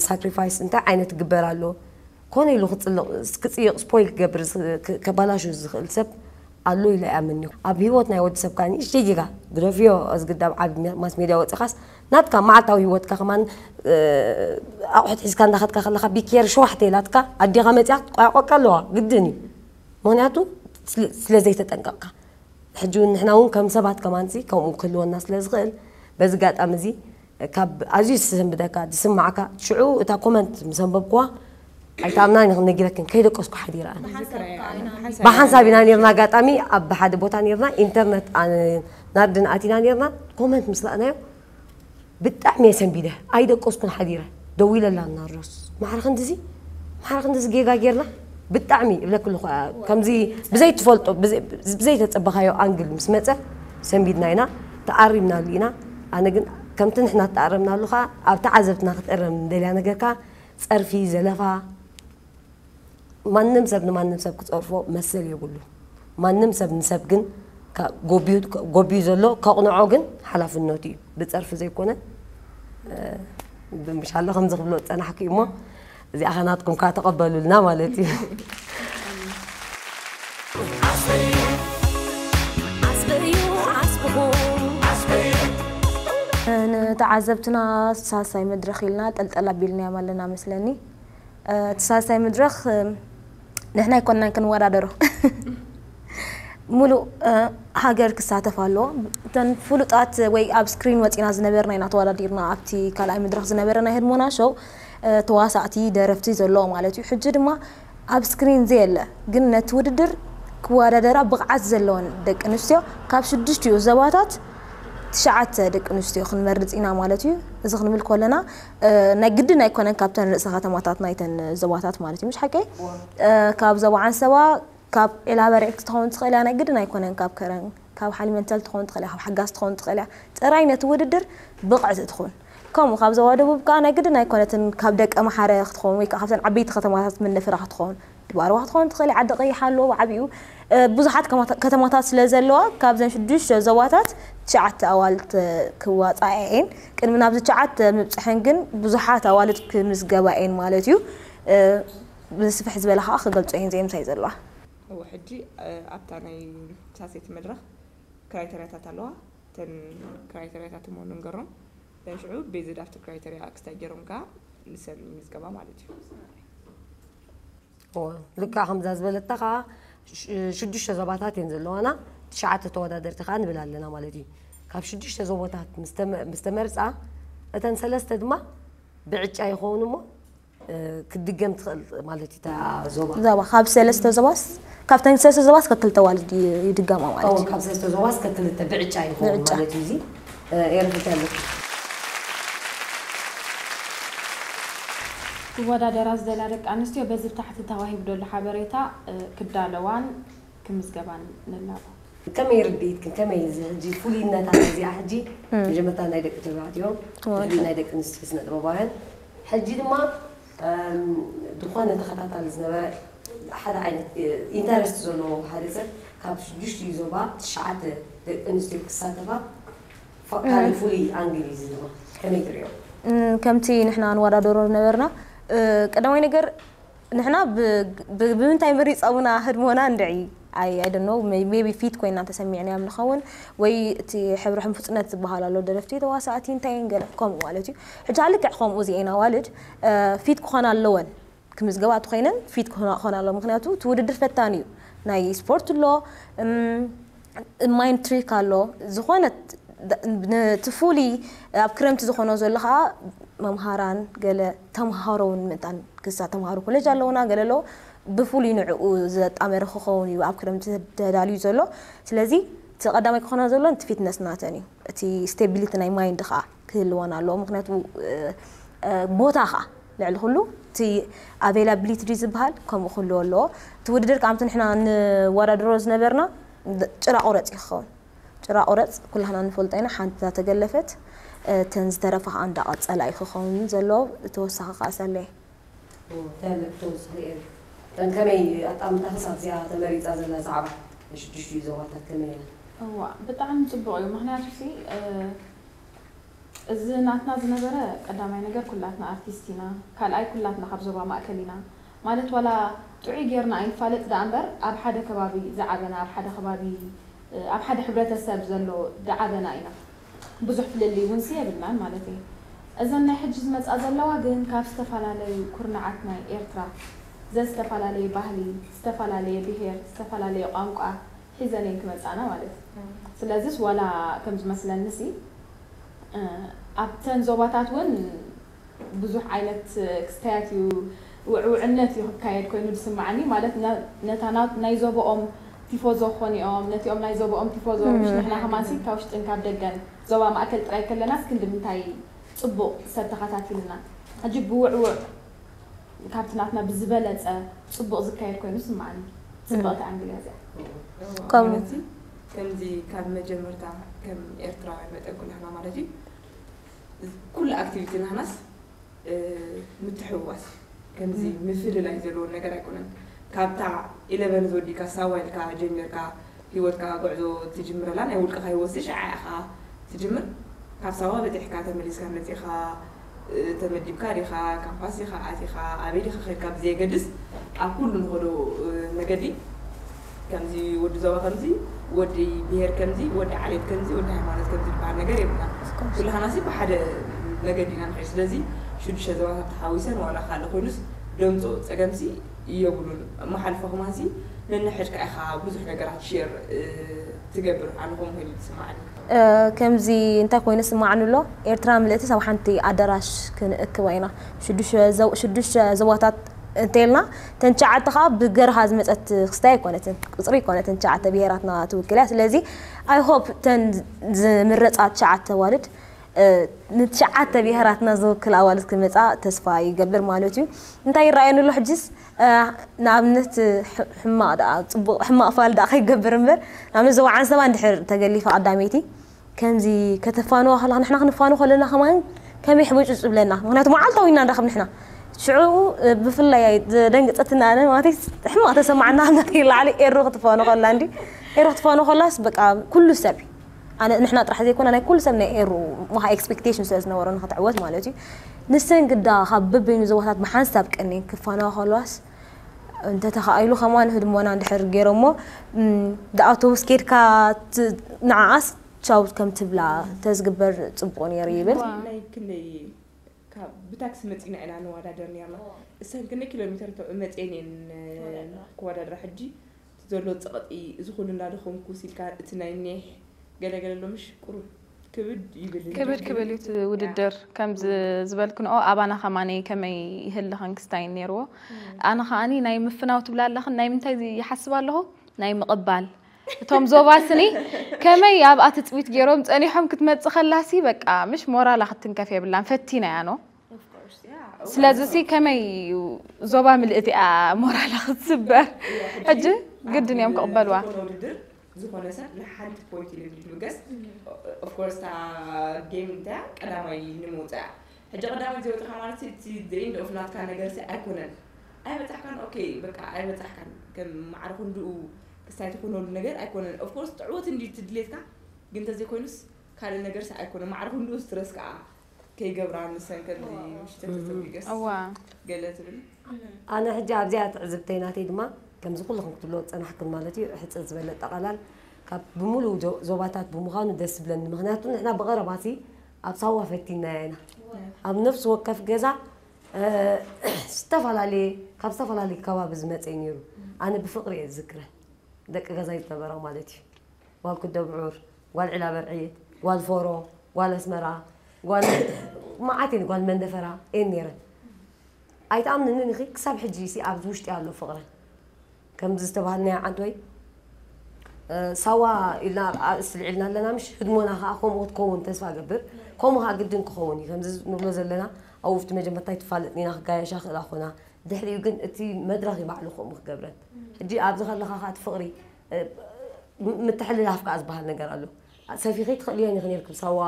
ሳክሪፋይስ እንታይ ዓይነት ግበር ኣሎ ኮነ ኢሉ ክፅልቕ ክፅይቕ ስፖይል ክገብር ከባላሹ ዝኽእል ሰብ ኣሎ ኢለ ኣይኣምን እዩ ኣብ ህይወት ናይ ወዲ ሰብ ከዓ ንእሽተይ ጌጋ ግደፍዮ እዚ ግዳብ ዓብ ማስ ሜድያ ወፅኻስ ናትካ መዓልታዊ ህይወትካ ከማን ኣቑሑት ሒዝካ እንዳኸድካ ከለካ ቢኬር ሸዋሕተ ኢላትካ ኣዴኻ መፅያ ክትቋቆቀ ኣለዋ ግድን እዩ ምክንያቱ ስለ ዘይተጠንቀቕካ ሕጂ እውን ንሕና እውን ከም ሰባት ከማንሲ ከምኡ ክህልወና ስለ ዝኽእል በዚ ጋጣሚ እዚ ካብ ኣዝዩ ዝሰንብደካ ዝስማዓካ ሽዑ እታ ኮመንት ምስ ኣንበብክዋ ኣይተኣምናን ኢኽን ነጊረክን ከይደቀስኩ ሓዲረ ኣነ ብሓንሳብ ኢና ነርና ኣጋጣሚ ኣብ ሓደ ቦታ ነርና ኢንተርነት ናርድን ኣቲና ነርና ኮመንት ምስ ረኣናዮ ብጣዕሚ እየ ሰንቢደ ኣይደቀስኩን ሓዲረ ደዊለላ ናርዶስ ማዕረ ክንድዚ ማዕረ ክንድዚ ጌጋ ጌርና ብጣዕሚ እብለክ ኣለኹ ከምዚ ብዘይትፈልጦ ብዘይተፀበኻዮ ኣንግል ምስ መፀ ሰንቢድና ኢና ተኣሪምናሉ ኢና ኣነ ግን ከምቲ ንሕና ተኣረምናሉ ከዓ ኣብ ተዓዘብትና ክትእረም እንደልያ ነገር ከዓ ፀርፊ ዘለፋ ማንም ሰብ ንማንም ሰብ ክፀርፎ መሰል የብሉ ማንም ሰብ ንሰብ ግን ጎብዩ ዘሎ ከቕንዖ ግን ሓላፍነቱ እዩ ብፀርፊ ዘይኮነ ብምሻሎ ከምዚ ክብሎ ዝፀናሕኩ እሞ እዚኣ ኸናትኩም ከዓ ተቐበሉልና ማለት እዩ ንተዓዘብትና ሳልሳይ መድረኽ ኢልና ጠልጠል ኣቢልናዮም ኣለና መስለኒ እቲ ሳልሳይ መድረኽ ንሕና ኣይኮንናን ክንወዳደሮ ሙሉእ ሃገር ክሳተፍ ኣለዎ እተን ፍሉጣት ወይ ኣብ ስክሪን ወፂና ዝነበርና ኢና ተወዳዲርና ኣብቲ ካልኣይ መድረኽ ዝነበረ ናይ ህድሞና ሾው ተዋሳእቲ ደረፍቲ ዘለዎ ማለት እዩ ሕጂ ድማ ኣብ ስክሪን ዘየለ ግን ነቲ ውድድር ክወዳደራ ብቕዓት ዘለወን ደቂ ኣንስትዮ ካብ ሽዱሽቲኡ ዘባታት ትሽዓተ ደቂ ኣንስትዮ ክንመርፅ ኢና ማለት እዩ እዚ ክንብል ከለና ናይ ግድን ኣይኮነን ካብተን ርእሰ ከተማታት ናይተን ዞባታት ማለት እዩ ምሽ ሓቀይ ካብ ዞባ ዓንሰባ ካብ ኤላበርዒ ክትኸውን ትኽእል እያ ናይ ግድን ኣይኮነን ካብ ከረን ካብ ሓሊመንተል ትኸውን ትኽእል እያ ካብ ሓጋዝ ትኸውን ትኽእል እያ ጥራይ ነቲ ውድድር ብቕዕቲ ትኹን ከምኡ ካብ ዞባ ደቡብ ከዓ ናይ ግድን ኣይኮነትን ካብ ደቀ መሓረ ክትኸውን ወይ ከዓ ካብተን ዓበይቲ ከተማታት ምንፍራ ክትኸውን ድባርዋ ክትኸውን ትኽእል እያ ዓዲ ቀይሕ ኣለዎ ብዓብኡ ብዙሓት ከተማታት ስለ ዘለዋ ካብዘን ሽዱሽተ ዞባታት ትሽዓተ ኣዋልት ክዋፃኣ እየን ቅድሚ ናብዚ ትሽዓተ ምብፅሐን ግን ብዙሓት ኣዋልድ ክምዝገባ እየን ማለት እዩ ብስፍሕ ዝበለ ከዓ ክገልፆ እየን ዘየምሳይ ዘለዋ ሕጂ ኣብታ ናይ ሳሴት መድረክ ክራይተርያታት ኣለዋ እተን ክራይተርያታት እሞ ንንገሮም ሽዑ ቤዝድ ኣብቲ ክራይተርያ ክስታይ ገይሮም ከዓ ንሰን ይምዝገባ ማለት እዩ ልክዕ ከምዛ ዝበለታ ከዓ ሽዱሽተ ዞባታት እየን ዘለዋና ትሽዓተ ተወዳደርቲ ከዓ ንብል ኣለና ማለት እዩ ካብ ሽዱሽተ ዞቦታት ምስ ተመርፃ እተን ሰለስተ ድማ ብዕጫ ይኸውን እሞ ክትድገም ትኽእል ማለት እዩ ዞባ ዞባ ካብ ሰለስተ ዞባስ ካብተን ሰለስተ ዞባስ ከክልተ ዋልድ ይድገማ ማለት እዩ ካብ ሰለስተ ዞባስ ከክልተ ብዕጫ ይኸውን ማለት እዩ እዚ ኤረፍት ኣለኩ ክወዳደራ ዝደላ ደቂ ኣንስትዮ በዚ ታሕቲ ተዋሂቡ ዘሎ ሓበሬታ ክዳለዋን ክምዝገባን ንላቦ። ከመይ ርድኢትክን ከመይ እዚ ሕጂ ፍሉይነታት እዚኣ ሕጂ መጀመርታ ናይ ደቂ ተባዕትዮ ድሕሪ ናይ ደቂ ኣንስትዮ ስነ ጥበባውያን ሕጂ ድማ ዝኾነ ተኸታታሊ ዝነበረ ሓደ ዓይነት ኢንተረስት ዘለዎ ሓደ ሰብ ካብ ሽዱሽተ ዞባ ትሽዓተ ደቂ ኣንስትዮ ክሳተፋ ካልእ ፍሉይ ኣንግል እዩ እዚ ድማ ከመይ ትሪኦ? ከምቲ ንሕና ንወዳደሮ ዝነበርና ቀዳማይ ነገር ንሕና ብምንታይ መሪፀሙና ህድሞና እንድዒ I don't know maybe ፊት ኮይና ተሰሚዕናዮም ንኸውን ወይ እቲ ሕብሪ ሕንፉፅነት ዝበሃል ኣሎ ደረፍቲ ተዋሳእቲ እንታይ ገለ ከምኡ ማለት እዩ ሕጂ ልክዕ ከምኡ እዚኤን ኣዋልድ ፊት ክኾና ኣለወን ክምዝገባ ተኮይነን ፊት ክኾና ኣለዎ ምክንያቱ እቲ ውድድር ፈታኒ እዩ ናይ ስፖርት ኣሎ ማይንድ ትሪክ ኣሎ ዝኾነ ነቲ ፍሉይ ኣብ ክረምቲ ዝኾኖ ዘሎ ከዓ መምሃራን ገለ ተምሃሮ እውን ምእንታን ክሳ ተምሃሮ ኮሌጅ ኣለውና ገለ ኣለዎ ብፍሉይ ንዕኡ ዘጣመረ ክኸውን እዩ ኣብ ክረምቲ ተዳልዩ ዘሎ። ስለዚ እቲ ቀዳማይ ክኾና ዘሎ እቲ ፊትነስ ናተን እዩ። እቲ ስቴቢሊቲ ናይ ማይንድ ከዓ ክህልወን ኣለዎ። ምክንያቱ ቦታ ከዓ ልዕሊ ኩሉ እቲ ኣቬላብሊቲ ድዩ ዝበሃል ከምኡ ክህልዎ ኣለዎ። እቲ ውድድር ከምቲ ንሕና ንወዳድሮ ዝነበርና ጭራ ቁረፅ እዩ ክኸውን። ጭራ ቁረፅ ኩላህና ንፈልጦ ኢና። ሓንቲ እዛ ተገለፈት፣ እተን ዝተረፋ ከዓ እንዳቐፀላ እዩ ክኸውን ዘለዎ። ተወሳኺ ከዓ ሰለየ። ተወሳኺ እየ። እተን ከመይ ኣጣምታኽስ ኣብዚኣ ተመሪፃ ዘላ ዛዕባ ሽዱሽቲኡ ዞባታት ከመይ እያ? እዋ ብጣዕሚ ፅቡቕ እዩ። ምክንያቱ ሲ እዚ ናትና ዝነበረ ቀዳማይ ነገር ኩላትና ኣርቲስት ኢና፣ ካልኣይ ኩላትና ካብ ዞባ ማእከል ኢና ማለት ዋላ ጥዑይ ጌርና ኣይንፋለጥ ደኣ እምበር ኣብ ሓደ ከባቢ ዝዓበና ኣብ ሓደ ከባቢ ኣብ ሓደ ሕብረተሰብ ዘሎ ዝዓበና ኢና። ብዙሕ ፍልልይ እውን ሲ የብልናን ማለት እዩ። እዘን ናይ ሕጂ ዝመፃ ዘለዋ ግን ካብ ዝተፈላለዩ ኩርናዓት ናይ ኤርትራ ዘዝተፈላለየ ባህሊ፣ ዝተፈላለየ ብሄር፣ ዝተፈላለየ ቋንቋ ሒዘን እየን ክመፃና ማለት እዩ። ስለዚስ ዋላ ከም ዝመስለኒ ሲ ኣብተን ዞባታት እውን ብዙሕ ዓይነት ክስተያት እዩ ውዕውዕነት እዩ ክካየድ ኮይኑ ዝስምዓኒ ማለት ነታ ናይ ዞቦኦም ቲፎዞ ክኾኑ እዮም ነቲኦም ናይ ዞቦኦም ቲፎዞ ምሽ ንሕና ከማንሲ ካብ ውሽጥን ካብ ደገን ዞባ ማእከል ጥራይ ከለናስ ክንዲ ምንታይ ፅቡቕ ሰብ ተኸታቲልና ሕጂ ብውዕውዕ ካብቲ ናትና ብዝበለፀ ፅቡቕ ዝካየድ ኮይኑ ዝስምዓኒ ፅብቕቲ ኣንግል እያ እዚኣ። ከምኡ ማለት ከምዚ ካብ መጀመርታ ከም ኤርትራውያን መጠን ኩላህና ማለት እዩ ኩሉ ኣክቲቪቲ ናህናስ ምትሕውዋስ ከምዚ ምፍልላይ ዘለዎ ነገር ኣይኮነን። ካብታ ኢለቨን ወዲእካ ሳዋ ኢልካ ጀሚርካ ህይወትካ ጉዕዞ ትጅምረላ ናይ ውልቅኻ ህይወት ሽዓ ኢኻ ትጅምር። ካብ ሳዋ በፂሕካ ተመሊስካ መፂኻ ተመዲብካ ዲኻ ካምፓስ ዲኻ ኣቲኻ ኣበይ ዲኻ ከድካ ብዘየገድስ ኣብ ኩሉ ንኸዶ መገዲ ከምዚ ወዲ ዞባ ከምዚ ወዲ ብሄር ከምዚ ወዲ ዓሌት ከምዚ ወዲ ሃይማኖት ከምዚ ዝበሃል ነገር የብልና። ኩላህና ሲ ብሓደ መገዲ ኢና ንኸይድ። ስለዚ ሽዱሽተ ዞባታት ተሓዊሰን ዋላ ካልእ ኮይኑስ ደምፅኦ ፀገምሲ የብሉን። መሓልፎ ከማንሲ ነንሕድካ ኢኻ ብዙሕ ነገራት ሼር ትገብር ኣነ ከምኡ ኮይኑ ዝስማዓኒ። ከምዚ እንታይ ኮይኑ ስማዕኒ ኣሎ ኤርትራ ምልእትስ ኣብ ሓንቲ ኣዳራሽ ክንእክባ ኢና ሽዱሽተ ዞባታት እንተልና ተን ትሽዓተ ከዓ ብገርሃ ዝመፀት ክስታይ ኣይኮነትን ቁፅሪ ኣይኮነትን ትሽዓተ ብሄራትና ትውክል እያ ስለዚ I hope ተን ዝምረፃ ትሽዓተ ኣዋልድ ንትሽዓተ ብሄራትና ዝውክል ኣዋልድ ክመፃ ተስፋ ይገብር ማለት እዩ እንታይ ይረኣየኒ ኣሎ ሕጂስ ንኣብነት ሕማቕ ደኣ ፅቡቕ ሕማቕ ፋል ደኣ ከይገብር እምበር ንኣብነት ዞባ ዓንሰባ እንድሕር ተገሊፋ ቀዳመይቲ ከምዚ ከተፋንዋ ከለኻ ንሕና ክንፋኖ ከለና ከማን ከመይ ሕሙጭጭ ብለና ምክንያቱ መዓልታዊ ኢና ንረኽብ ንሕና ሽዑ ብፍላይ ደንግፀትና ኣነ ማለት ሕማቕ ተሰማዓና ናተይ ላዕሊ ኤሩ ክትፋኖ ከላ እንዲ ኤሩ ክትፋኖ ከላስ በቃ ኩሉ ሰብ ኣነ ንሕና ጥራሕ ዘይኮና ናይ ኩሉ ሰብ ናይ ኤሩ ምሃ ኤክስፔክቴሽን ስለ ዝነበሮ ንክትዕወት ማለት እዩ ንሰን ግዳ ካብ በበይኑ ዞባታት ብሓንሳብ ቀኒን ክፋነዋ ከለዋስ እንተተኻኢሉ ከማን ህድሞና እንድሕር ገይሮሞ ዳኣውቶቡስ ኬድካ ንዓኣስ ቻው ከም ትብላ ተዝግበር ፅቡቅ ነይሩ ይብል። ናይ ክንደይ ካብ ብታክሲ መፂና ኢና ንወዳደር ነርና። እሰን ክንደይ ኪሎ ሜትር መፅኤን እየን ክወዳድራ ሕጂ ዘሎ ፀቕጢ እዚ ኩሉ እንዳደኸምኩ ሲልካ እቲ ናይ ኔሕ ገለ ገለ ኣሎ ምሽ ቁሩብ ክብድ ይብል ክብድ ክብል እዩ እቲ ውድድር ከምዚ ዝበልክንኦ ኣባና ከማነይ ከመይ ይህልኸን ክስታይን ነይርዎ ኣነ ከዓኒ ናይ ምፍናው ትብላ ኣለኽን ናይ ምንታይ ይሓስብ ኣለኹ ናይ ምቕባል እቶም ዞባ ስኒ ከመይ ኣብኣ ትፅቢት ገይሮም ፀኒሖም ክትመፅእ ከላሲ በቃ ምሽ ሞራላ ክትንከፍ የብላን ፈቲናያ ኖ ስለዚ ሲ ከመይ እዩ ዞባ ምልእቲ እያ ሞራላ ክትስበር ሕጂ ግድን እዮም ክቕበልዋ ዝኾነ ውድድር ዝኾነ ሰብ ንሓንቲ ፖይንት ኢሉ ድምገስ ኦፍኮርስ እታ ጌም እንታይ ቀዳማይ ንምውፃእ ሕጂ ቀዳማይ ዘይወፅኻ ማለት እቲ ዘይንደ ኦፍ ናትካ ነገር ሲ ኣይኮነን ኣይበፃሕካን ኦኬ በቃ ኣይበፃሕካን ከም ማዕረ ክንድኡ ክስታይ ትኾነሉ ነገር ኣይኮነን ኦፍኮርስ ጥዕወት እንዲ ትድሌትካ ግን ተዘይኮይኑስ ካልእ ነገር ሲ ኣይኮነ ማዕረ ክንድኡ ስትረስ ከዓ ከይገብራ ንሰን ከምዚ ምሽተት ተተጒገስ እዋ ገለ ትብል ኣነ ሕጂ ኣብዚኣ ትዕዝብተይ ናተይ ድማ ከምዚ ኩልኽን ክትብሎ ዝፀናሕክን ማለት እዩ ሕፅር ዝበለ ጠቐላል ካብ ብምሉእ ዞባታት ብምዃኑ ደስ ዝብለኒ ምክንያቱ ንሕና ብቐረባሲ ኣብ ሳዋ ፈቲናያ ኢና ኣብ ነፍሲ ወከፍ ገዛ ዝተፈላለየ ካብ ዝተፈላለየ ከባቢ ዝመፀ እዩ ነይሩ ኣነ ብፍቕሪ እየ ዝዝክረን ደቂ ገዛይ ዝነበራ ማለት እዩ ጓል ኩደብዑር ጓል ዒላ በርዕየት ጓል ፎሮ ጓል ኣስመራ ጓል መዓት እየን ጓል መንደፈራ እየን ነይረን። ኣይትኣምንንን ኢኺ፣ ክሳብ ሕጂ ሲ ኣብዚ ውሽጢ ኣሎ ፍቕረን። ከምዚ ዝተባህልናዮ ዓንተወይ፣ እ፣ ሳዋ ኢልና ኣርእስቲ ልዒልና ኣለና፣ ምሽ ህድሞና ከኣ ከምኡ ክትከውን ተስፋ እገብር። ከምኡ ከኣ ግድን ክኸውን እዩ። ከምዚ ንብሎ ዘለና፣ ኣብኡ ኣብቲ መጀመርታ ኣይትፋለጥን ኢና፣ ክጋየሻ ክእላ ኮና። ድሕሪኡ ግን እቲ መድረኽ እዩ ባዕሉ ከምኡ ክገብረን። ሕጂ ኣብዚ ከለኻ ከኣ እቲ ፍቕሪ፣ እ፣ ም-፣ ምትሕልላፍ ከኣ ዝበሃል ነገር ኣሎ። ሰፊኺ ትኽእልዮን ኢኺ ነይርክን ሳዋ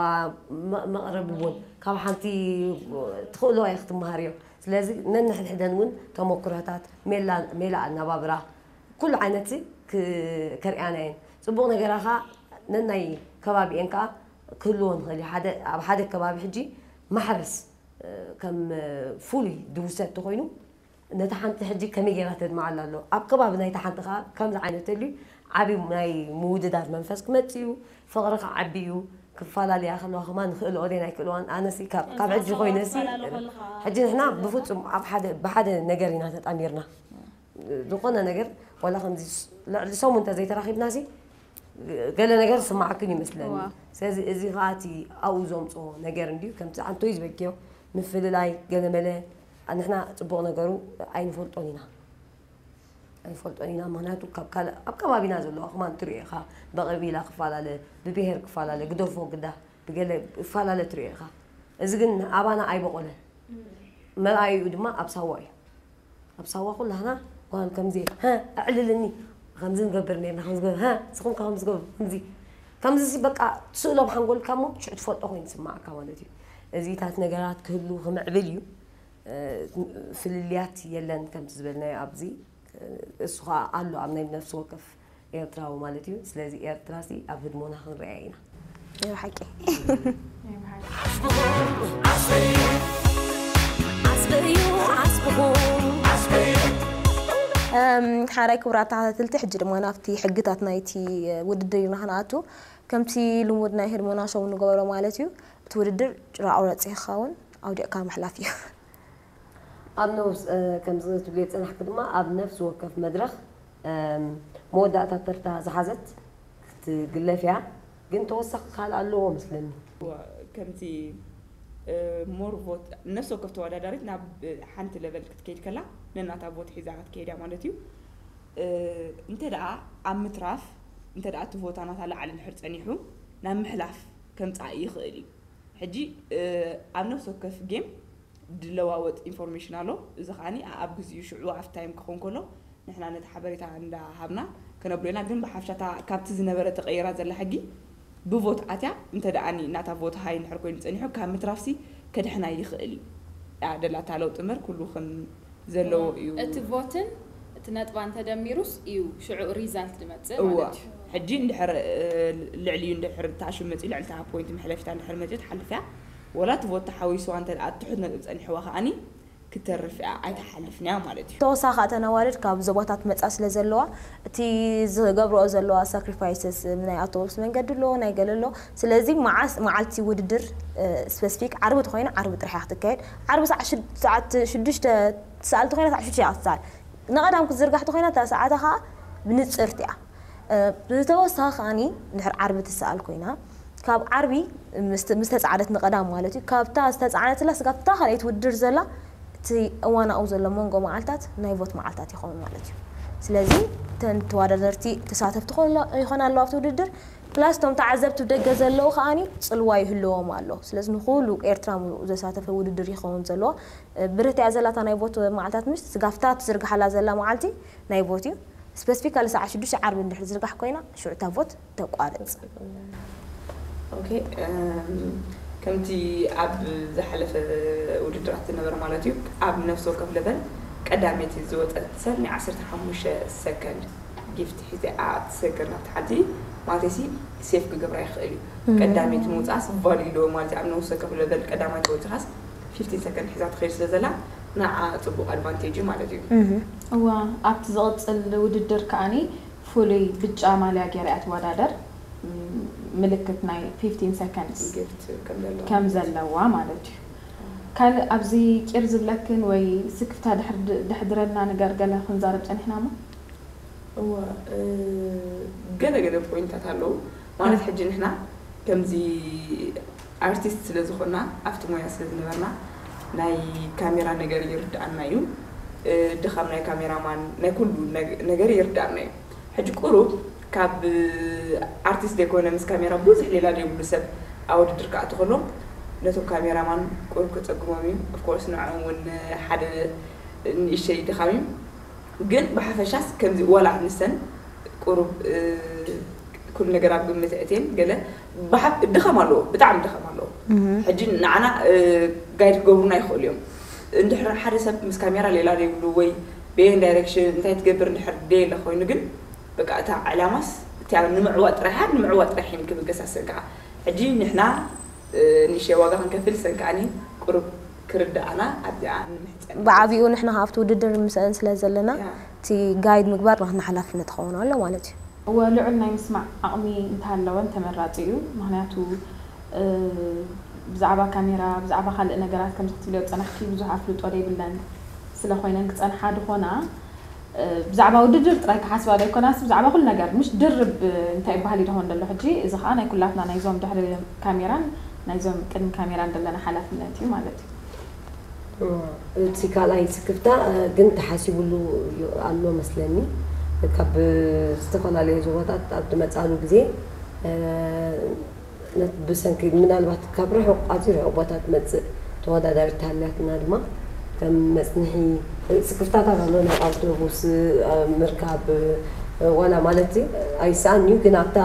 መ-፣ መቕረቢ ቡን ካብ ሓንቲ ትኽእልዋ ኢኺ ትመሃርዮ። ስለዚ ነንሕድሕደን እውን ተመክሮታት፣ ሜላ፣ ሜላ ኣነባብራ፣ ኩሉ ዓይነት ክ-፣ ከርእያና እየን። ጽቡቕ ነገራ ከኣ ነናይ ከባቢኤን ከኣ ክህልዎ ንኽእል እዩ። ሓደ፣ ኣብ ሓደ ከባቢ ሕጂ ማሕረስ፣ እ፣ ከም ፍሉይ ድውሰት ተኾይኑ ነታ ሓንቲ ሕጂ ከመይ ጌራ ተድምዓላ ኣሎ? ኣብ ከባቢ ናይታ ሓንቲ ከኣ ከምዚ ዓይነት ተልዩ ዓቢ ናይ ምውድዳር መንፈስ ክመጽእ እዩ። ፍቕሪ ክዓቢ እዩ። ክፈላለያ ከለዋ ከማን ንኽእልኦ ደን ኣይክእልዋን። ኣነሲ ካብ፣ ካብ ሕጂ ኮይነሲ፣ ሕጂ ንሕና ብፍጹም ኣብ ሓደ፣ ብሓደ ነገር ኢና ተጣሚርና። ዝኾነ ነገር ዋላ ከምዚ ስ-፣ ልዕሊ ሰሙን እንተዘይተራኺብናሲ ገለ ነገር ዝስማዓክን ይመስለኒ። እዋ። ስለዚ እዚ ኸኣ እቲ ኣብኡ ዘምጽኦ ነገር እንድዩ። ከምቲ ኣንቶይ ዝበልክዮ ምፍልላይ ገለ መለ ንሕና ጽቡቕ ነገሩ ኣይንፈልጦን ኢና። ኣይንፈልጦን ኢና። ምኽንያቱ ካብ ካልእ ኣብ ከባቢና ዘለዋ ከማን ትሪኦ ኢኻ። ብቐቢላ ክፈላለ፣ ብብሄር ክፈላለ፣ ግደፎ ግዳ ብገለ ክፈላለ ትሪኦ ኢኻ። እዚ ግን ኣባና ኣይበቖለን። መርኣይኡ ድማ ኣብ ሳዋ እዩ። ኣብ ሳዋ ኩላህና ጓል ከምዚ፣ "ሃ፣ ኣዕልልኒ፣ ከምዚ ንገብር ነርና፣ ከምዚ ንገብር፣ ሃ፣ ንስኹም ከ ከምዚ ገብሩ፣ ከምዚ." ከምዚ ሲ በቃ ትስእሎ ብሓንጎልካ እሞ ሽዑ ትፈልጦ ኮይኑ ይስምዓካ ማለት እዩ። እዚታት ነገራት ክህሉ ክምዕብል እዩ። እ፣ ፍልልያት የለን ከምቲ ዝበልናዮ ኣብዚ። እሱ ኸኣ ኣሎ ኣብ ናይ ነፍሲ ወከፍ ኤርትራዊ ማለት እዩ። ስለዚ ኤርትራሲ ኣብ ህድሞና ክንሪኣ ኢና። እዩ ሓቂ። ኣስበዩ ኣስብኹ። እም፣ ሓራይ ክቡራት ተኸታተልቲ፣ ሕጂ ድማ ናብቲ ሕግታት ናይቲ ውድድር ኢና ክንኣቱ። ከምቲ ልሙድ ናይ ህድሞና ሾው ንገብሮ ማለት እዩ። እቲ ውድድር ጭራ ቁረፂ ክኸውን ኣውዲቕካ ምሕላፍ እዩ። ኣብ ነብስ-፣ እ፣ ከምዚ ክትብልዮ ዝጸናሕኪ ድማ ኣብ ነፍሲ ወከፍ መድረኽ፣ እም፣ መወዳእታ ተርታ ዝሓዘት ክትግለፍ እያ። ግን ተወሳኺ ካልእ ኣለዎ መስለኒ። እዋ፣ ከምቲ፣ እ፣ ሞር ቮት፣ ነፍሲ ወከፍ ተወዳዳሪት ናብ ሓንቲ ለቨል ክትከይድ ከላ ነናታ ቮት ሒዛ ክትከይድ እያ ማለት እዩ። እ፣ እንተ ደኣ ኣብ ምትራፍ፣ እንተ ደኣ እቲ ቮታ ናታ ላዕሊ እንድሕር ጸኒሑ ናብ ምሕላፍ ከምጽኣ ይኽእል እዩ። ሕጂ፣ እ፣ ኣብ ነፍሲ ወከፍ ጌም ድለዋወጥ ኢንፎርሜሽን ኣሎ። እዚ ከዓኒ ኣብ ግዜኡ ሽዑ ኣብቲ ታይም ክኸውን ከሎ ንሕና ነቲ ሓበሬታ እንዳሃብና ክነብሎ ኢና። ግን ብሓፍሻ እታ ካብቲ ዝነበረ ተቐይራ ዘላ ሕጊ ብቮት ኣትያ እንተ ደኣኒ ናታ ቮት ሃይ እንድሕር ኮይኑ ጸኒሑ ካብ ምትራፍሲ ከድሕና ይኽእል እዩ። እያ ደላታ ለውጢ እምበር ኩሉ ከም ዘለዎ እዩ። እቲ ቮትን እቲ ነጥባን ተደሚሩስ እዩ ሽዑ ሪዛልት ዝመጽእ እወ። ማለት እዩ። ሕጂ እንድሕር፣ እ፣ ልዕሊኡ እንድሕር እታ ሽም መጺኡ ልዕሊ እታ ፖይንት መሕለፊታ እንድሕር መጺኡ ትሓልፍ እያ። ወላ እቲ ቮት ተሓዊስዋ እንተ ደኣ ትሑት ነጥቢ ጸኒሕዋ ከኣኒ ክትተርፍ እያ፣ ኣይትሓልፍን እያ ማለት እዩ። ተወሳኺ እተን ኣዋልድ ካብ ዞባታት መጻ ስለ ዘለዋ እቲ ዝገብርኦ ዘለዋ ሳክሪፋይስስ ናይ ኣውቶቡስ መንገዲ ኣሎ፣ ናይ ገለ ኣሎ። ስለዚ መዓስ መዓልቲ ውድድር፣ እ፣ ስፐሲፊክ ዓርቢ ተኾይኑ ዓርቢ ጥራሕ እያ ክትካየድ። ዓርቢ ሰዓት ሽድ-፣ ሰዓት ሽዱሽተ ትሰኣል ተኾይና ሰዓት ሽዱሽተ እያ ክትሰኣል። ንቐዳም ክትዝርጋሕ ተኾይና እታ ሰዓታ ኸኣ ብንጽርቲ እያ። እ፣ ብተወሳኺ ከኣኒ እንድሕር ዓርቢ ትሰኣል ኮይና ካብ ዓርቢ ምስ፣ ምስ ተጻዕደት ንቐዳም ማለት እዩ። ካብታ ዝተጻዕነትላ ስጋብ እታ ካልኣይቲ ውድድር ዘላ እቲ እዋናኡ ዘሎ መንጎ መዓልታት ናይ ቮት መዓልታት ይኸውን ማለት እዩ። ስለዚ እተን ተወዳደርቲ ተሳተፍቲ ኮሎ-፣ ይኾና ኣለዋ ኣብቲ ውድድር። ፕላስ እቶም ተዓዘብቲ ብደገ ዘለዉ ከኣኒ ጽልዋ ይህልዎም ኣሎ። ስለዚ ንኹሉ ኤርትራ ሙሉእ ዘሳተፈ ውድድር ይኸውን ዘለዎ። እ፣ ብርህቲ እያ ዘላታ ናይ ቮት መዓልታት ምሽ ስጋብ እታ ትዝርግሓላ ዘላ መዓልቲ ናይ ቮት እዩ። ስፐሲፊካሊ ሰዓት ሽዱሽተ ዓርቢ እንድሕር ዝርጋሕ ኮይና ሽዑ እታ ቮት ተቋርጽ። ኦኬ፣ እም፣ ከምቲ ኣብ ዝሓለፈ ውድድራት ዝነበረ ማለት እዩ፣ ኣብ ነፍሲ ወከፍ ለቨል ቀዳመይቲ ዝወጸት ሰብ ናይ ዓሰርተ ሓሙሽተ ሰከንድ ጊፍት ሒዛ እያ ትሰግር ናብቲ ሓንቲ፣ ማለተይሲ ሴፍ ክገብራ ይኽእል እዩ። ቀዳመይቲ ምውጻእስ ቫልዩ ኣለዎ ማለት እዩ። ኣብ ነፍሲ ወከፍ ለቨል ቀዳማይ ተወጺኻስ ፊፍቲን ሰከንድ ሒዛ ትኸይድ ስለ ዘላ ንዓ ጽቡቕ ኣድቫንቴጅ እዩ ማለት እዩ። እዋ፣ ኣብቲ ዝቕጽል ውድድር ከኣኒ ፍሉይ ብጫ ማልያ ገይራ እያ ትወዳደር፣ ም፣ ምልክት ናይ ፊፍቲን ሰከንድስ ጊፍት ከም ዘለዋ። ከም ዘለዋ ማለት እዩ። ካልእ ኣብዚ ቂር ዝብለክን ወይ ስክፍታ ድሕር-፣ ደሕድረልና ነገር ገለ ክንዛረብ ጸኒሕና እሞ? እወ፣ እ፣ ገለ ገለ ፖይንታት ኣለዉ። ማለት ሕጂ ንሕና ከምዚ ኣርቲስት ስለ ዝኾና ኣብቲ ሞያ ስለ ዝነበርና ናይ ካሜራ ነገር ይርድኣና እዩ። ድኻም ናይ ካሜራማን ናይ ኩሉ ነገር ይርድኣና እዩ። ሕጂ ቁሩብ ካብ ኣርቲስት ዘይኮነ ምስ ካሜራ ብዙሕ ሌላ ዘይብሉ ሰብ ኣብ ውድድር ክኣቱ ከሎ ነቶም ካሜራማን ቁሩብ ከጸግሞም እዩ። ኦፍኮርስ ንዕኦም እውን ሓደ ንእሸይ ድኻም እዩ። ግን ብሓፈሻስ ከምዚ ዋላ ንሰን ቁሩብ ኩሉ ነገር ኣብ ግምት እትየን ገለ ድኻም ኣለዎ፣ ብጣዕሚ ድኻም ኣለዎ። ሕጂ ንዓና ጋይድ ክገብሩና ይኽእሉ እዮም። እንድሕር ሓደ ሰብ ምስ ካሜራ ሌላ ዘይብሉ ወይ ብየን ዳይሬክሽን እንታይ ትገብር እንድሕር ደየለ ኮይኑ ግን በቃ እታ ዕላማስ እቲያ ንምዕዋጥ ጥራይ እያ፣ ንምዕዋጥ ጥራይ ሒን ክብገሳ ሰንከዓ። ሕጂ ንሕና ንእሽተይ ዋጋ ክንከፍል ሰንከዓኒ ቁሩብ ክርድኣና ኣብዚኣ ንምሕጸን። ብዓቢኡ ንሕና ኣብቲ ውድድር ምስአን ስለ ዘለና እቲ ጋይድ ምግባር ናትና ሓላፍነት ክኸውን ኣሎ ማለት እዩ። እወ ልዑል ናይ ምስማዕ ዓቕሚ እንተሃለወን ተመራጺ እዩ። ምኽንያቱ ብዛዕባ ካሜራ ብዛዕባ ካልእ ነገራት ከምዚ ክትብልዮ ዝጸናሕኪ ብዙሕ ኣፍልጦ ዘይብለን ስለ ኮይነን ክጸንሓ ድኾና ብዛዕባ ውድድር ጥራይ ክሓስባ ዘይኮናስ ብዛዕባ ኩሉ ነገር ምሽ ድርብ እንታይ ይበሃል ይደኾን ደሎ ሕጂ እዚ ከዓ ናይ ኩላትና ናይዞም ድሕሪ ካሜራን ናይዞም ቅድሚ ካሜራን ዘለና ሓላፍነት እዩ ማለት እዩ። እቲ ካልኣይ ስክፍታ ግን ተሓሲብሉ ኣሎ መስለኒ። ካብ ዝተፈላለዩ ዞባታት ኣብ ዝመፃሉ ግዜ ብሰንኪ ምናልባት ካብ ርሑቕ ኣዝዩ ርሑቕ ቦታ ትመፅእ ተወዳዳሪት ሃልያትና ድማ ከም መፅንሒ ስክፍታታት ኣሎ ናይ ኣውቶቡስ ምርካብ ዋላ ማለት ኣይሰኣን እዩ ግን ኣብታ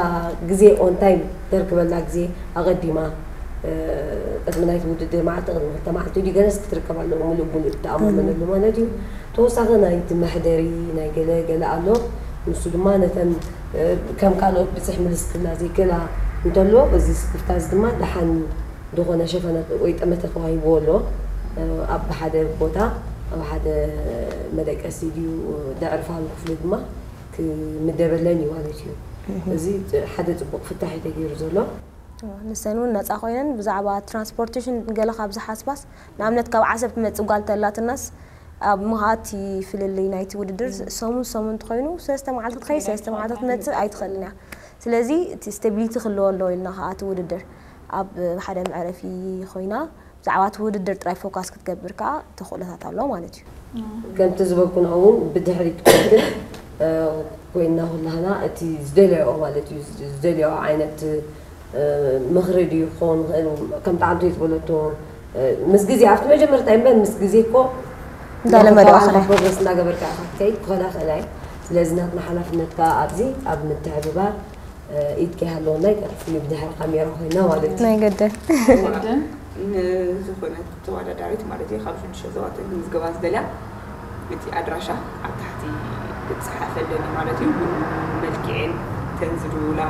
ግዜ ኦንታይም ተርክበላ ግዜ ኣቐዲማ ቅድሚ ናይቲ ውድድር መዓልቲ ቅድሚ ክልተ መዓልቲ ድዩ ገለስ ክትርከብ ኣለዎ ምሉእ ብምሉእ ትኣማመነሉ ማለት እዩ። ተወሳኺ ናይቲ መሕደሪ ናይ ገለ ገለ ኣሎ። ንሱ ድማ ነተን ከም ካልኦት ብፅሕ ምልስ ክብላ ዘይክእላ እንተሎ በዚ ስክፍታ እዚ ድማ ደሓን ዝኾነ ሸፈነ ወይ ጠመተ ተዋሂብዎ ኣሎ። ኣብ ሓደ ቦታ ኣብ ሓደ መደቀሲ ድዩ ደዕርፋሉ ክፍሊ ድማ ክምደበለን እዩ ማለት እዩ። እዚ ሓደ ፅቡቕ ፍታሕ እዩ ተገይሩ ዘሎ። ንሰን እውን ነፃ ኮይነን ብዛዕባ ትራንስፖርቴሽን ገለ ካብ ዝሓስባስ ንኣብነት ካብ ዓሰብ ትመፅእ ጓል ተላትናስ ኣብ ምኽኣቲ ፍልልይ ናይቲ ውድድር ሰሙን ሰሙን እንተኾይኑ ሰለስተ መዓልቲ ትኸይድ ሰለስተ መዓልቲ ክትመፅእ ኣይትኽእልን እያ። ስለዚ እቲ ስቴቢሊቲ ክህልዎ ኣለዎ ኢልና ከዓ እቲ ውድድር ኣብ ሓደ መዕረፊ ኮይና ብዛዕባ እቲ ውድድር ጥራይ ፎካስ ክትገብር ከዓ ተኽእሎታት ኣለዎ ማለት እዩ። ከምቲ ዝበልኩና እውን ብድሕሪት ኮይንክን ኮይንና ኩላህና እቲ ዝደለዮ ማለት እዩ ዝደለዮ ዓይነት ምኽሪ ድዩ ክኸውን ይኽእል ከምቲ ዓንቶይ ዝበለቶ ምስ ግዜ ኣብቲ መጀመርታ እምበር ምስ ግዜ እኮ እንዳለመደ ፕሮግረስ እንዳገበርካ ኢኻ ትከይድ ክኾና ይኽእላ እዩ ስለዚ ናትና ሓላፍነት ከዓ ኣብዚ ኣብ ምትሕብባር ኢድ ከይሃለወና ኣይተርፍን እዩ ብድሕሪ ካሜራ ኮይና ማለት እዩ ናይ ገደል ግድን ንዝኾነት ተወዳዳሪት ማለት እዩ ካብ ሽዱሽተ ዞባታት ክምዝገባ ዝደልያ እቲ ኣድራሻ ኣብ ታሕቲ ክትፅሓፈለን እዩ ማለት እዩ። ብመልክዔን እተን ዝድውላ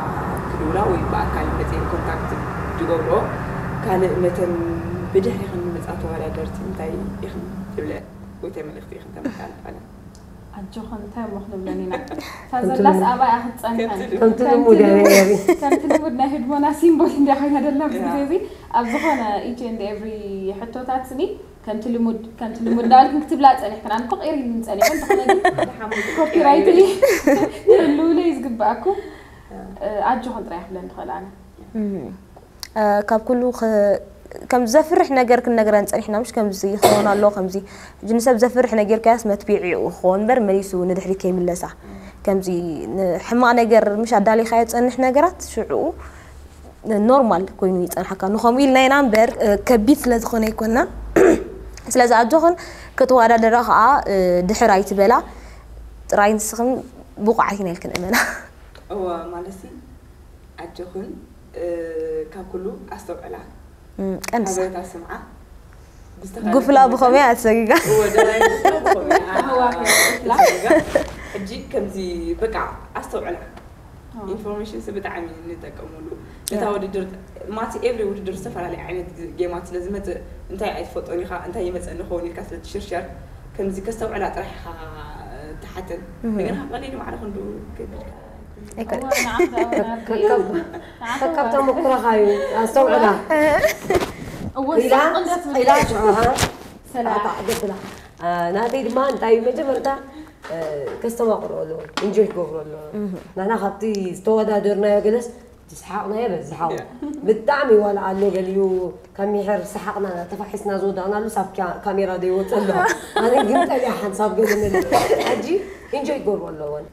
ክድውላ ወይ ብኣካል መፅኤን ኮንታክት ዝገብርኦ ካልእ ነተን ብድሕሪኽን ዝመፃ ተወዳደርቲ እንታይ ኢኽን ትብለ ወይ እንታይ መልእኽቲ ኢኽን ተመሓላልፋለን? ኣጆኽን እንታይ እሞ ክንብለን ኢና እታ ዘላስ ኣባይ ኣክትፀንሐን ከምቲ ልሙድ ያበያቢ ከምቲ ልሙድ ናይ ህድሞና ሲምቦል እንዲያ ኮይና ደላ ኣብዚ ግዜ እዚ ኣብ ዝኾነ each and every ሕቶታት ስኒ ከምቲ ልሙድ ከምቲ ልሙድ እንዳበልክን ክትብላ ፀኒሕክን ኣነ ኮ ቀይርኒ ፀኒሐ እንተኾነ ግን ኮፒራይት ክህልውለ እዩ ዝግበኣኩም ኣጆኽን ጥራይ ክብለን ትኽእል ኣነ ካብ ኩሉ ከም ዘፍርሕ ነገር ክንነግረን ፀኒሕና ምሽ ከምዚ ይኸውን ኣሎ ከምዚ ሕጂ ንሰብ ዘፍርሕ ነጊርካያስ መትቢዒኡ ክኸውን እምበር መሊሱ ንድሕሪት ከይምለሳ ከምዚ ሕማቕ ነገር ምሽ ኣዳሊኻዮ ዝፀንሕ ነገራት ሽዕኡ ኖርማል ኮይኑ ይፀንሓካ ንኸምኡ ኢልና ኢና እምበር ከቢድ ስለ ዝኾነ ኣይኮንናን ስለዚ ኣጆኽን ክትወዳደራ ከዓ ድሕር ኣይትበላ ጥራይ ንስኽን ብቑዓት ኢና ኢልክን እመና እወ ማለት ኣጆኽን ካብ ኩሉ ኣስተውዕላ ቀንሳ ሓበሬታ ስምዓ ጉፍላ ብኸመይ ኣትሰጊጋ ሕጂ ከምዚ በቃ ኣስተውዕላ ኢንፎርሜሽን ስ ብጣዕሚ ንጠቀሙሉ ነታ ውድድር ማቲ ኤቭሪ ውድድር ዝተፈላለዩ ዓይነት ጌማት ስለ ዝመፅእ እንታይ ኣይትፈልጦን ኢኻ እንታይ ይመፀኒ ኸውን ኢልካ ስለ ትሽርሸር ከምዚ ከስተውዕላ ጥራሕ ኢኻ ትሓተን እንደገና ቀሊል ማዕረ ክንዱ ገቢልካ ከካብ ተመኩሮኻ እዩ ኣስተውዕላ ኢላ ኢላ ሽዑ ገብላ ናተይ ድማ እንታይ እዩ መጀመርታ ከስተማቕሮ ኣለዎ እንጆይ ክገብሮ ኣለዎ ናና ካብቲ ዝተወዳደርናዮ ገለስ ትስሓቕና የበዝሓው። ብጣዕሚ ዋላ ኣሎ ገሊኡ ካብ ሚሕር ሰሓቕና ተፋሒስና ዝወዳቕናሉ ሳብ ካ- ካሜራ ዶ ይወፅ ኣሎ። ኣነ ግን ጠልያ ሓንሳብ ገለ መለ ሕጂ ኢንጆይ ክገብሩ ኣለዎን።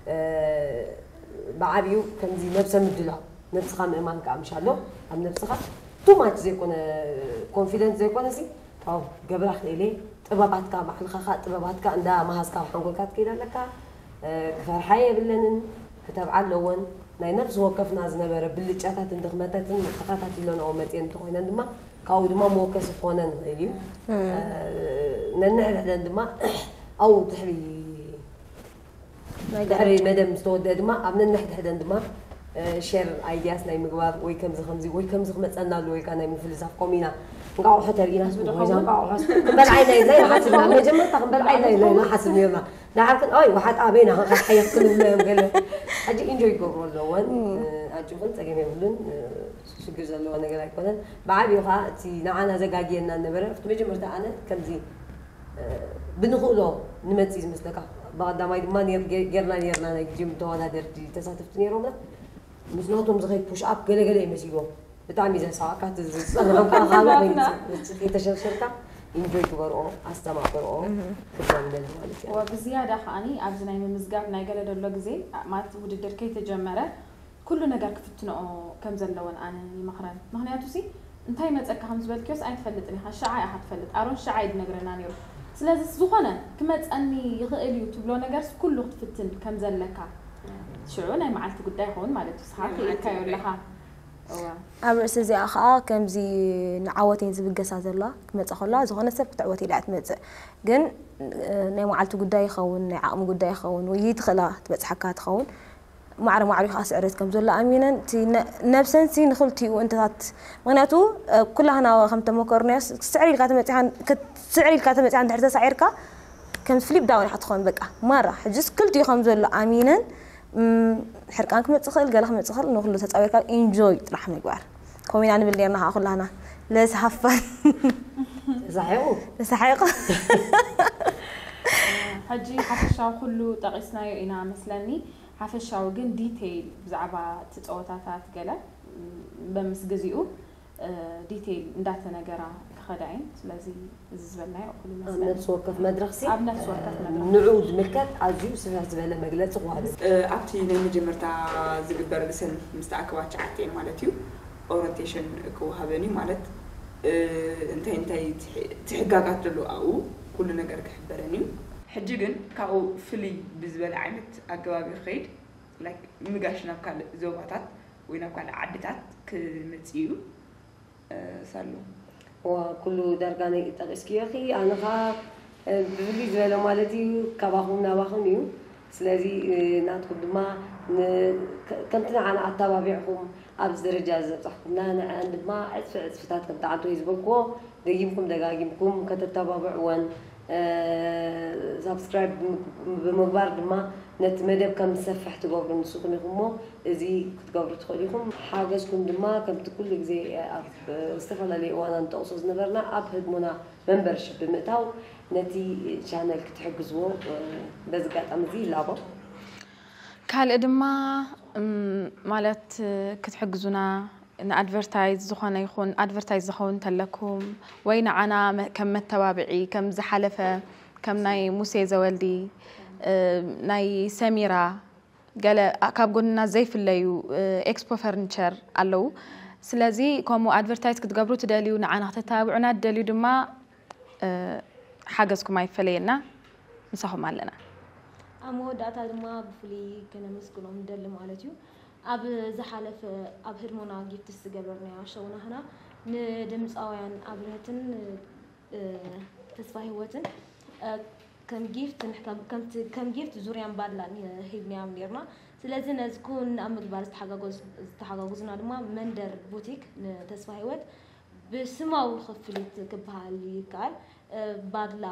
ብዓብዩ ከምዚ ነብሰ ምድላው፣ ነብስኻ ምእማን ከዓ ምሻሎ። ኣብ ነብስኻ ቱ ማች ዘይኮነ፣ ኮንፊደንት ዘይኮነ ሲ ዋው ገብራ ክእለ። ጥበባትካ ባዕልኻ ከዓ ጥበባትካ እንዳ መሃዝካ ኣብ ሓንጎልካ ትከይድ ኣለካ። ክፈርሓ የብለንን፣ ክተብዓ ኣለዎን። ናይ ነብሲ ወከፍና ዝነበረ ብልጫታትን ድኽመታትን ተኸታቲሎንኦ መፅየን እንተኾይነን ድማ ካብኡ ድማ መወከሲ ክኾነን ይኽእል እዩ። ነንሕድሕደን ድማ ኣብኡ ድሕሪ ድሕሪ መደብ ምስ ተወደአ ድማ ኣብ ነንሕድሕደን ድማ ሸር ኣይዲያስ ናይ ምግባር ወይ ከምዚ ከምዚ ወይ ከምዚ ክመፀና ኣለዎ ኢልካ ናይ ምፍልሳፍ ኮሚና እንቃቑሖ ተርኢና ወይ ዛንቃቑሖ ክንበልዓ ኢልና ኢልና ሓስብና። መጀመርታ ክንበልዓ ኢልና ኢልና ሓስብ ነርና። ንዓክን ኦይ ውሓጥ ኣበይና ከሓየኽ ክንብሎ እዮም ገለ። ሕጂ ኢንጆይ ይገብሩ ኣለዎን። ኣጆኽን ፀገም የብሉን። ሽግር ዘለዎ ነገር ኣይኮነን። ብዓብዩ ከዓ እቲ ንዓና ዘጋግየና ነበረ ኣብቲ መጀመርታ ኣነ ከምዚ ብንኽእሎ ንመፅእ ዝመስለካ። ብቐዳማይ ድማ ጌርና ጌርና ናይ ግዜ ተወዳደርቲ ተሳተፍቲ ነይሮምና። ምስ ናቶም ዝኸይድ ፑሽ ኣፕ ገለገለ እዩ መሲልዎም። ብጣዕሚ ዘሳዋካ ዝፀንሖም ከዓ ካልእ ኮይኑ ከይተሸርሸርካ ኢንጆይ ግበርኦ፣ ኣስተማቕርኦ ክብሎም ይደሊ ማለት እዩ። ወብዝያዳ ከዓኒ ኣብዚ ናይ ምምዝጋብ ናይ ገለ ደሎ ግዜ ማለት ውድድር ከይተጀመረ ኩሉ ነገር ክፍትንኦ ከም ዘለወን ኣነ ይመኽረን። ምኽንያቱ ሲ እንታይ መጸካ ከም ዝበልክዮስ ኣይትፈልጥን ኢኻ፣ ሽዓ ኢኻ ትፈልጥ። ኣሮን ሽዓ እዩ ዝነግረና ነይሩ። ስለዚ ዝኾነ ክመጸኒ ይኽእል እዩ ትብሎ ነገርስ ኩሉ ክትፍትን ከም ዘለካ ሽዑ ናይ መዓልቲ ጉዳይ ይኸውን ማለት እዩ። ስኻ ክኢልካዮ ኣለኻ። እዋ። ኣብ ርእሲ እዚኣ ኸኣ ከምዚ ንዓወተይን ዝብገሳ ዘለዋ ክመጽእ ከለዋ ዝኾነ ሰብ ክትዕወት ኢላ እያ ትመጽእ። ግን ናይ መዓልቲ ጉዳይ ይኸውን፣ ናይ ዓቕሚ ጉዳይ ይኸውን፣ ወይ ይትኽእላ ትበጽሓካ ትኸውን። ማዕረ ማዕሪኡ ከዓ ስዕረት ከም ዘሎ ኣሚነን እቲ ነ- ነብሰን ሲ ንክልቲኡ እንተታት ምክንያቱ ኩላህና ከም ተመከርናዮ ስዕር ኢልካ ተመፂኻ ክትስዕር ኢልካ ተመፂኻ እንድሕር ተሳዒርካ ከም ፍሊፕ ዳውን ኢኻ ትኾን በቃ ማራ ሕጅስ ክልቲኡ ከም ዘሎ ኣሚነን እም፣ ሕርቃን ክመፅእ ክእል ገለ ክመፅእ ክእል ንክሉ ተፃዊርካ ኢንጆይ ጥራሕ ምግባር ከምኡ ኢና ንብል ነርና ከዓ ኩላህና ለዚ ሃፋን ተሳሒቑ ተሳሒቑ ሕጂ ሓፈሻዊ ኩሉ ጠቒስናዮ ኢና መስለኒ ሓፈሻዊ ግን ዲቴይል ብዛዕባ እቲ ፀወታታት ገለ በምስ ግዚኡ ዲቴይል እንዳተነገራ ክኸዳ እየን ስለዚ እዚ ዝበልናዮ እኹል ኣብ ይመስለኒ ነብሲ ወከፍ መድረኽ ሲ ኣብ ነፍሲ ወከፍ መድረኽ ንዑ ዝምልከት ኣዝዩ ስፍሕ ዝበለ መግለፂ ክወሃብ ኣብቲ ናይ መጀመርታ ዝግበር ብሰን ምስ ተኣከባ ትሽዓተ እየን ማለት እዩ ኦረንቴሽን ክወሃበን እዩ ማለት እንታይ እንታይ ትሕጋጋት ዘሎ ኣብኡ ኩሉ ነገር ክሕበረን እዩ ሕጂ ግን ካብኡ ፍልይ ብዝበለ ዓይነት ኣገባብ እዩ ክኸይድ like ምጋሽ ናብ ካልእ ዞባታት ወይ ናብ ካልእ ዓድታት ክመጽእ እዩ ሳሉ። እዋ ኩሉ ዳርጋ ናይ ጠቂስክዮ ኢኺ ኣነ ኸኣ ብፍልይ ዝበለ ማለት እዩ ካባኹም ናባኹም እዩ ስለዚ ናትኩም ድማ ከምቲ ንዓና ኣተባቢዕኹም ኣብዚ ደረጃ እዚ ዘብጻሕኩምና ንዐን ድማ ዕጽፊ ዕጽፍታት ከምቲ ዓንቶይ ዝበልክዎ ደጊምኩም ደጋጊምኩም ከተተባብዕወን ሳብስክራይብ ብምግባር ድማ ነቲ መደብ ከም ዝሰፍሕ ትገብሩ ንስኹም ኢኹም እሞ እዚ ክትገብሩ ትኽእሉ ኢኹም። ሓገዝኩም ድማ ከምቲ ኩሉ ግዜ ኣብ ዝተፈላለዩ እዋና ንጠቕሶ ዝነበርና ኣብ ህድሞና መንበርሽፕ ብምእታው ነቲ ቻነል ክትሕግዝዎ በዚ ኣጋጣሚ እዚ ይላቦ። ካልእ ድማ ማለት ክትሕግዙና ንኣድቨርታይዝ ዝኾነ ይኹን ኣድቨርታይዝ ዝኸውን እንተለኩም ወይ ንዓና ከም መተባብዒ ከም ዝሓለፈ ከም ናይ ሙሴ ዘወልዲ ናይ ሰሚራ ገለ ካብ ጎንና ዘይፍለዩ ኤክስፖ ፈርኒቸር ኣለዉ ስለዚ ከምኡ ኣድቨርታይዝ ክትገብሩ ትደልዩ ንዓና ክተተባብዑና ትደልዩ ድማ ሓገዝኩም ኣይፈለየና ምሳኹም ኣለና ኣብ መወዳእታ ድማ ብፍሉይ ከነመስግኖም ንደሊ ማለት እዩ ኣብ ዝሓለፈ ኣብ ህድሞና ጊፍትስ ዝገበርናዮ ሸው ናህና ንድምፃውያን ኣብርሀትን ተስፋ ህይወትን ከም ጊፍት ከም ጊፍት ዙርያን ባድላን ሂብናዮም ነርና ስለዚ ነዚ ክውን ኣብ ምግባር ዝተሓጋጉዝና ድማ መንደር ቡቲክ ንተስፋ ህይወት ብስማዊ ክፍሊት ክበሃል ይከኣል ባድላ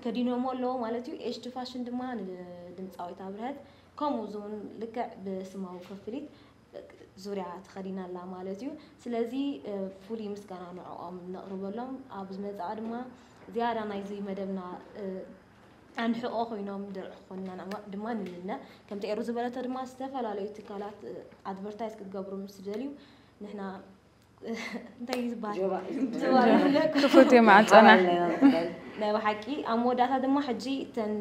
ከዲኖሞ ኣለዎ ማለት እዩ ኤሽድ ፋሽን ድማ ንድምፃዊት ኣብርሀት ከምኡ ዝውን ልክዕ ብስማዊ ክፍሊት ዙርያ ተኸዲና ኣላ ማለት እዩ ስለዚ ፍሉይ ምስጋና ንዕኦም ነቕርበሎም ኣብ ዝመፅኣ ድማ ዝያዳ ናይዚ መደብና ኣንሕቆ ኮይኖም ድርዒ ክኾንና ድማ ንምነ። ከምቲ ኤሩ ዝበለቶ ድማ ዝተፈላለዩ ትካላት ኣድቨርታይዝ ክትገብሩ ምስ ትደልዩ ንሕና እንታይ እዩ ዝበሃል? ጆባ እዩ። ጆባ ይብለኩም። ክፉት እዩ ማዕጾና። ናይ ብሓቂ ኣብ መወዳእታ ድማ ሕጂ እተን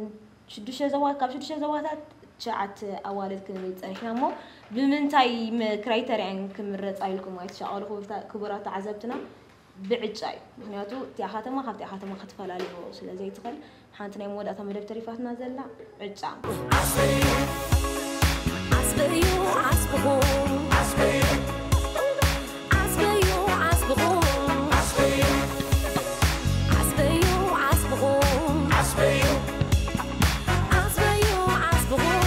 ሽዱሽተ ዞባ ካብ ሽዱሽተ ዞባታት ትሽዓተ ኣዋልድ ክንርኢ ጸኒሕና እሞ ብምንታይ ክራይተርያን ክምረጻ ኢልኩም ኣይትሻቐሉ ክቡራት ተዓዘብትና? ብዕጫ እዩ። ምክንያቱ እቲኣ ከተማ ካብቲኣ ከተማ ክትፈላልዮ ስለ ዘይትኽእል ሓንቲ ናይ መወዳእታ መደብ ተሪፋትና ዘላ ዕጫ። ዓስበዩ ዓስብኹም ዓስበዩ ዓስብኹም ዓስበዩ ዓስብኹም ዓስበዩ ዓስብኹም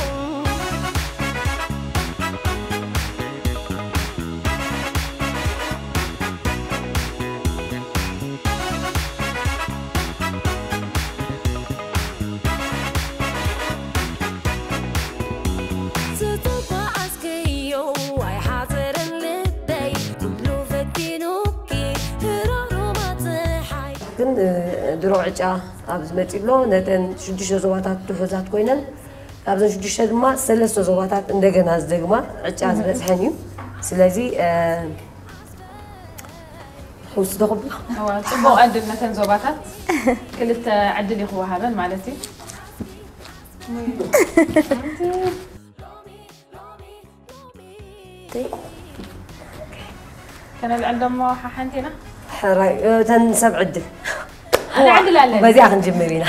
ግን ድሮ ዕጫ ኣብ ዝመፅእ ኣሎ ነተን ሽዱሽተ ዞባታት ትሑዛት ኮይነን ካብዘን ሽዱሽተ ድማ ሰለስተ ዞባታት እንደገና ዝደግማ ዕጫ ዝበፅሐን እዩ። ስለዚ ሕውስ ዶ ክብሎ? እዋ፣ ጽቡቕ ዕድል ነተን ዞባታት ክልተ ዕድል እዩ ክወሃበን ማለት እዩ። ከነልዕል ደሞ ሓሓንቲ ኢና። ሕራይ እተን ሰብ ዕድል። ኣነ ዕድል ኣለኒ። በዚኣ ክንጅምር ኢና።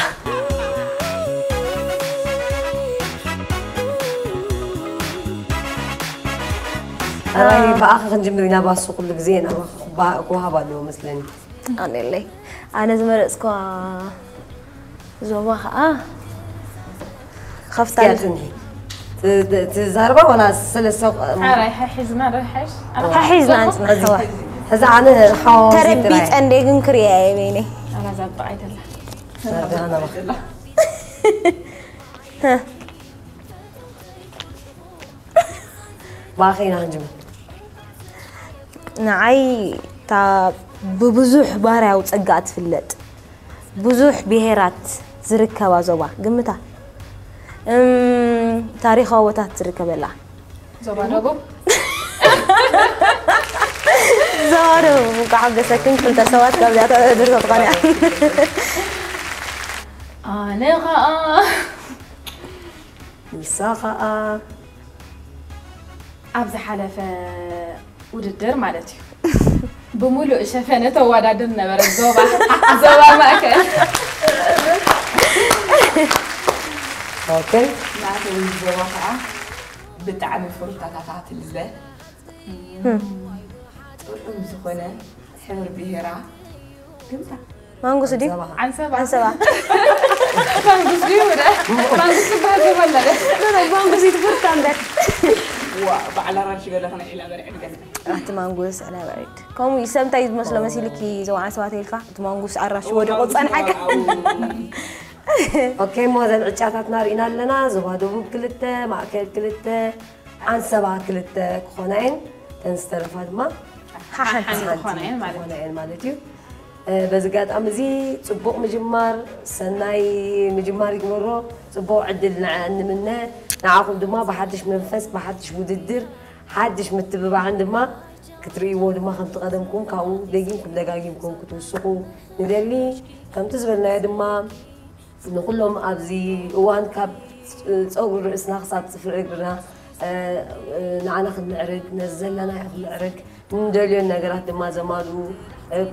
ሕራይ ብኣኺ ክንጅምር ኢና። ባሱ ኩሉ ግዜ ናባኺ ክባ- ክወሃብ ኣለዎ መስለኒ። ኣነለይ ኣነ ዝመረፅኳ ዞባ ከዓ ከፍታ እስኪ ኣጽንሒ። ት- ት- ትዛረባ ዋላ ሰለስተ ሓራይ ሓሒዝና ዶ ሓሽ ሓሒዝና ኣንፅንሕዋ። ሕዚ ኣነ ሓዋዚ ተረቢፀ እንደ ግን ክሪያ እየ በይነይ። ኣላ ዛብጣ ኣይተላ። ዛብጣ ናባኺ። ብኣኺ ኢና ክንጅምር። ንዓይ እታ ብብዙሕ ባህርያዊ ጸጋ እትፍለጥ ብዙሕ ብሄራት ዝርከባ ዞባ ግምታ እም ታሪኻዊ ቦታት ዝርከበላ ዞባ ደቡብ ዞባ ደቡብ እንኳዕ ሓጎሰክን ክልተ ሰባት ካብዚኣ ተዕድር ተትኾንያ ኣነ ኸኣ ንሳ ኸኣ ኣብ ዝሓለፈ ውድድር ማለት እዩ ብምሉእ ሸፈነ ተወዳድር ነበረት ዞባ ዞባ ማእከል ኦከይ ናተይ ዞባ ከዓ ብጣዕሚ ፍሩታታታ ትልለ ጥዑም ዝኾነ ሕብር ብሄራ ግምታ ማንጉስ ድዩ? ዓንሰባ ዓንሰባ ማንጉስ ድዩ ወደ ማንጉስ ዝበሃል ዞባ ኣለደ ማንጉስ ይትፍርታ እምበር ዋ በዓል ኣራንሽ ገለ ክነ ዒላ በልዐ ድገና ኣቲ ማንጉስ ዕላበዒድ ከምኡ ይሰብ እንታይ ዝመስሎ መሲልኪ ዘው ዓንሰባ ተይልካ እቲ ማንጉስ ኣራሽ ወዲቑ ፀንሓካ ኦኬ እሞ እዘን ዕጫታትና ርኢና ኣለና ዞባ ደቡብ ክልተ ማእከል ክልተ ዓንሰባ ክልተ ክኾና እየን እተን ዝተረፋ ድማ ሓሓንቲ ክኾና እየን ማለት ክኾና እየን ማለት እዩ በዚ ኣጋጣሚ እዚ ፅቡቕ ምጅማር ሰናይ ምጅማር ይግበሮ ፅቡቕ ዕድል ንዐ ንምነ ንዓኹም ድማ ብሓድሽ መንፈስ ብሓድሽ ውድድር ሓድሽ ምትብባዕን ድማ ክትርእይዎ ድማ ከምቲ ቀደምኩም ካብኡ ደጊምኩም ደጋጊምኩም ክትውስኹ ንደሊ ከምቲ ዝበልናዮ ድማ ንኹሎም ኣብዚ እዋን ካብ ፀጉሪ ርእስና ክሳብ ፅፍሪ እግርና ንዓና ክንምዕርግ ነዚ ዘለናዮ ክንምዕርግ ንደልዮን ነገራት ድማ ዘማልኡ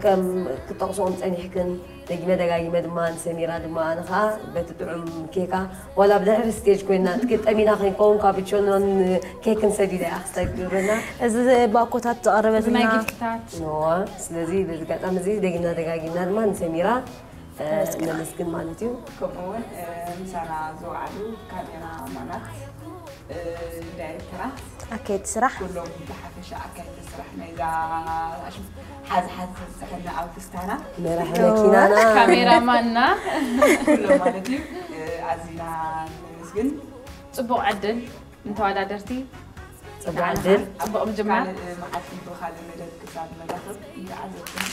ከም ክጠቕስኦም ፀኒሕክን ደጊመ ደጋጊመ ድማ ንሰሚራ ድማ ኣነ ከዓ በቲ ጥዑም ኬካ ዋላ ብድሕሪ ስቴጅ ኮይና ትግጠሚና ከይንከውን ካፕቾኖን ኬክን ሰዲዳ እያ ክሰግረና እዚ ባኮታት ዝቐረበትና ናይ ጊፍትታት ነዋ ስለዚ በዚ ኣጋጣሚ እዚ ደጊምና ደጋጊምና ድማ ንሰሚራ ነመስግን ማለት እዩ ከምኡ እውን ምሳና ዝወዓሉ ካሜራ ማናት ዳይሬክተራት ኣካየድቲ ስራሕ ኩሎም ብሓፈሻ ኣካየድቲ ስራሕ ናይዛ ሓዚ ሓዚ ዝፀሐና ኣብ ክስታና መራሒ መኪናና ካሜራማንና ኩሎም ማለት እዩ ኣዚና ነመስግን ፅቡቕ ዕድል ንተወዳደርቲ ፅቡቕ ዕድል ፅቡቕ ምጅማር ካልእ መዓልቲ ብካልእ መደብ ክሳብ መራኽብ ንተዓዘብትና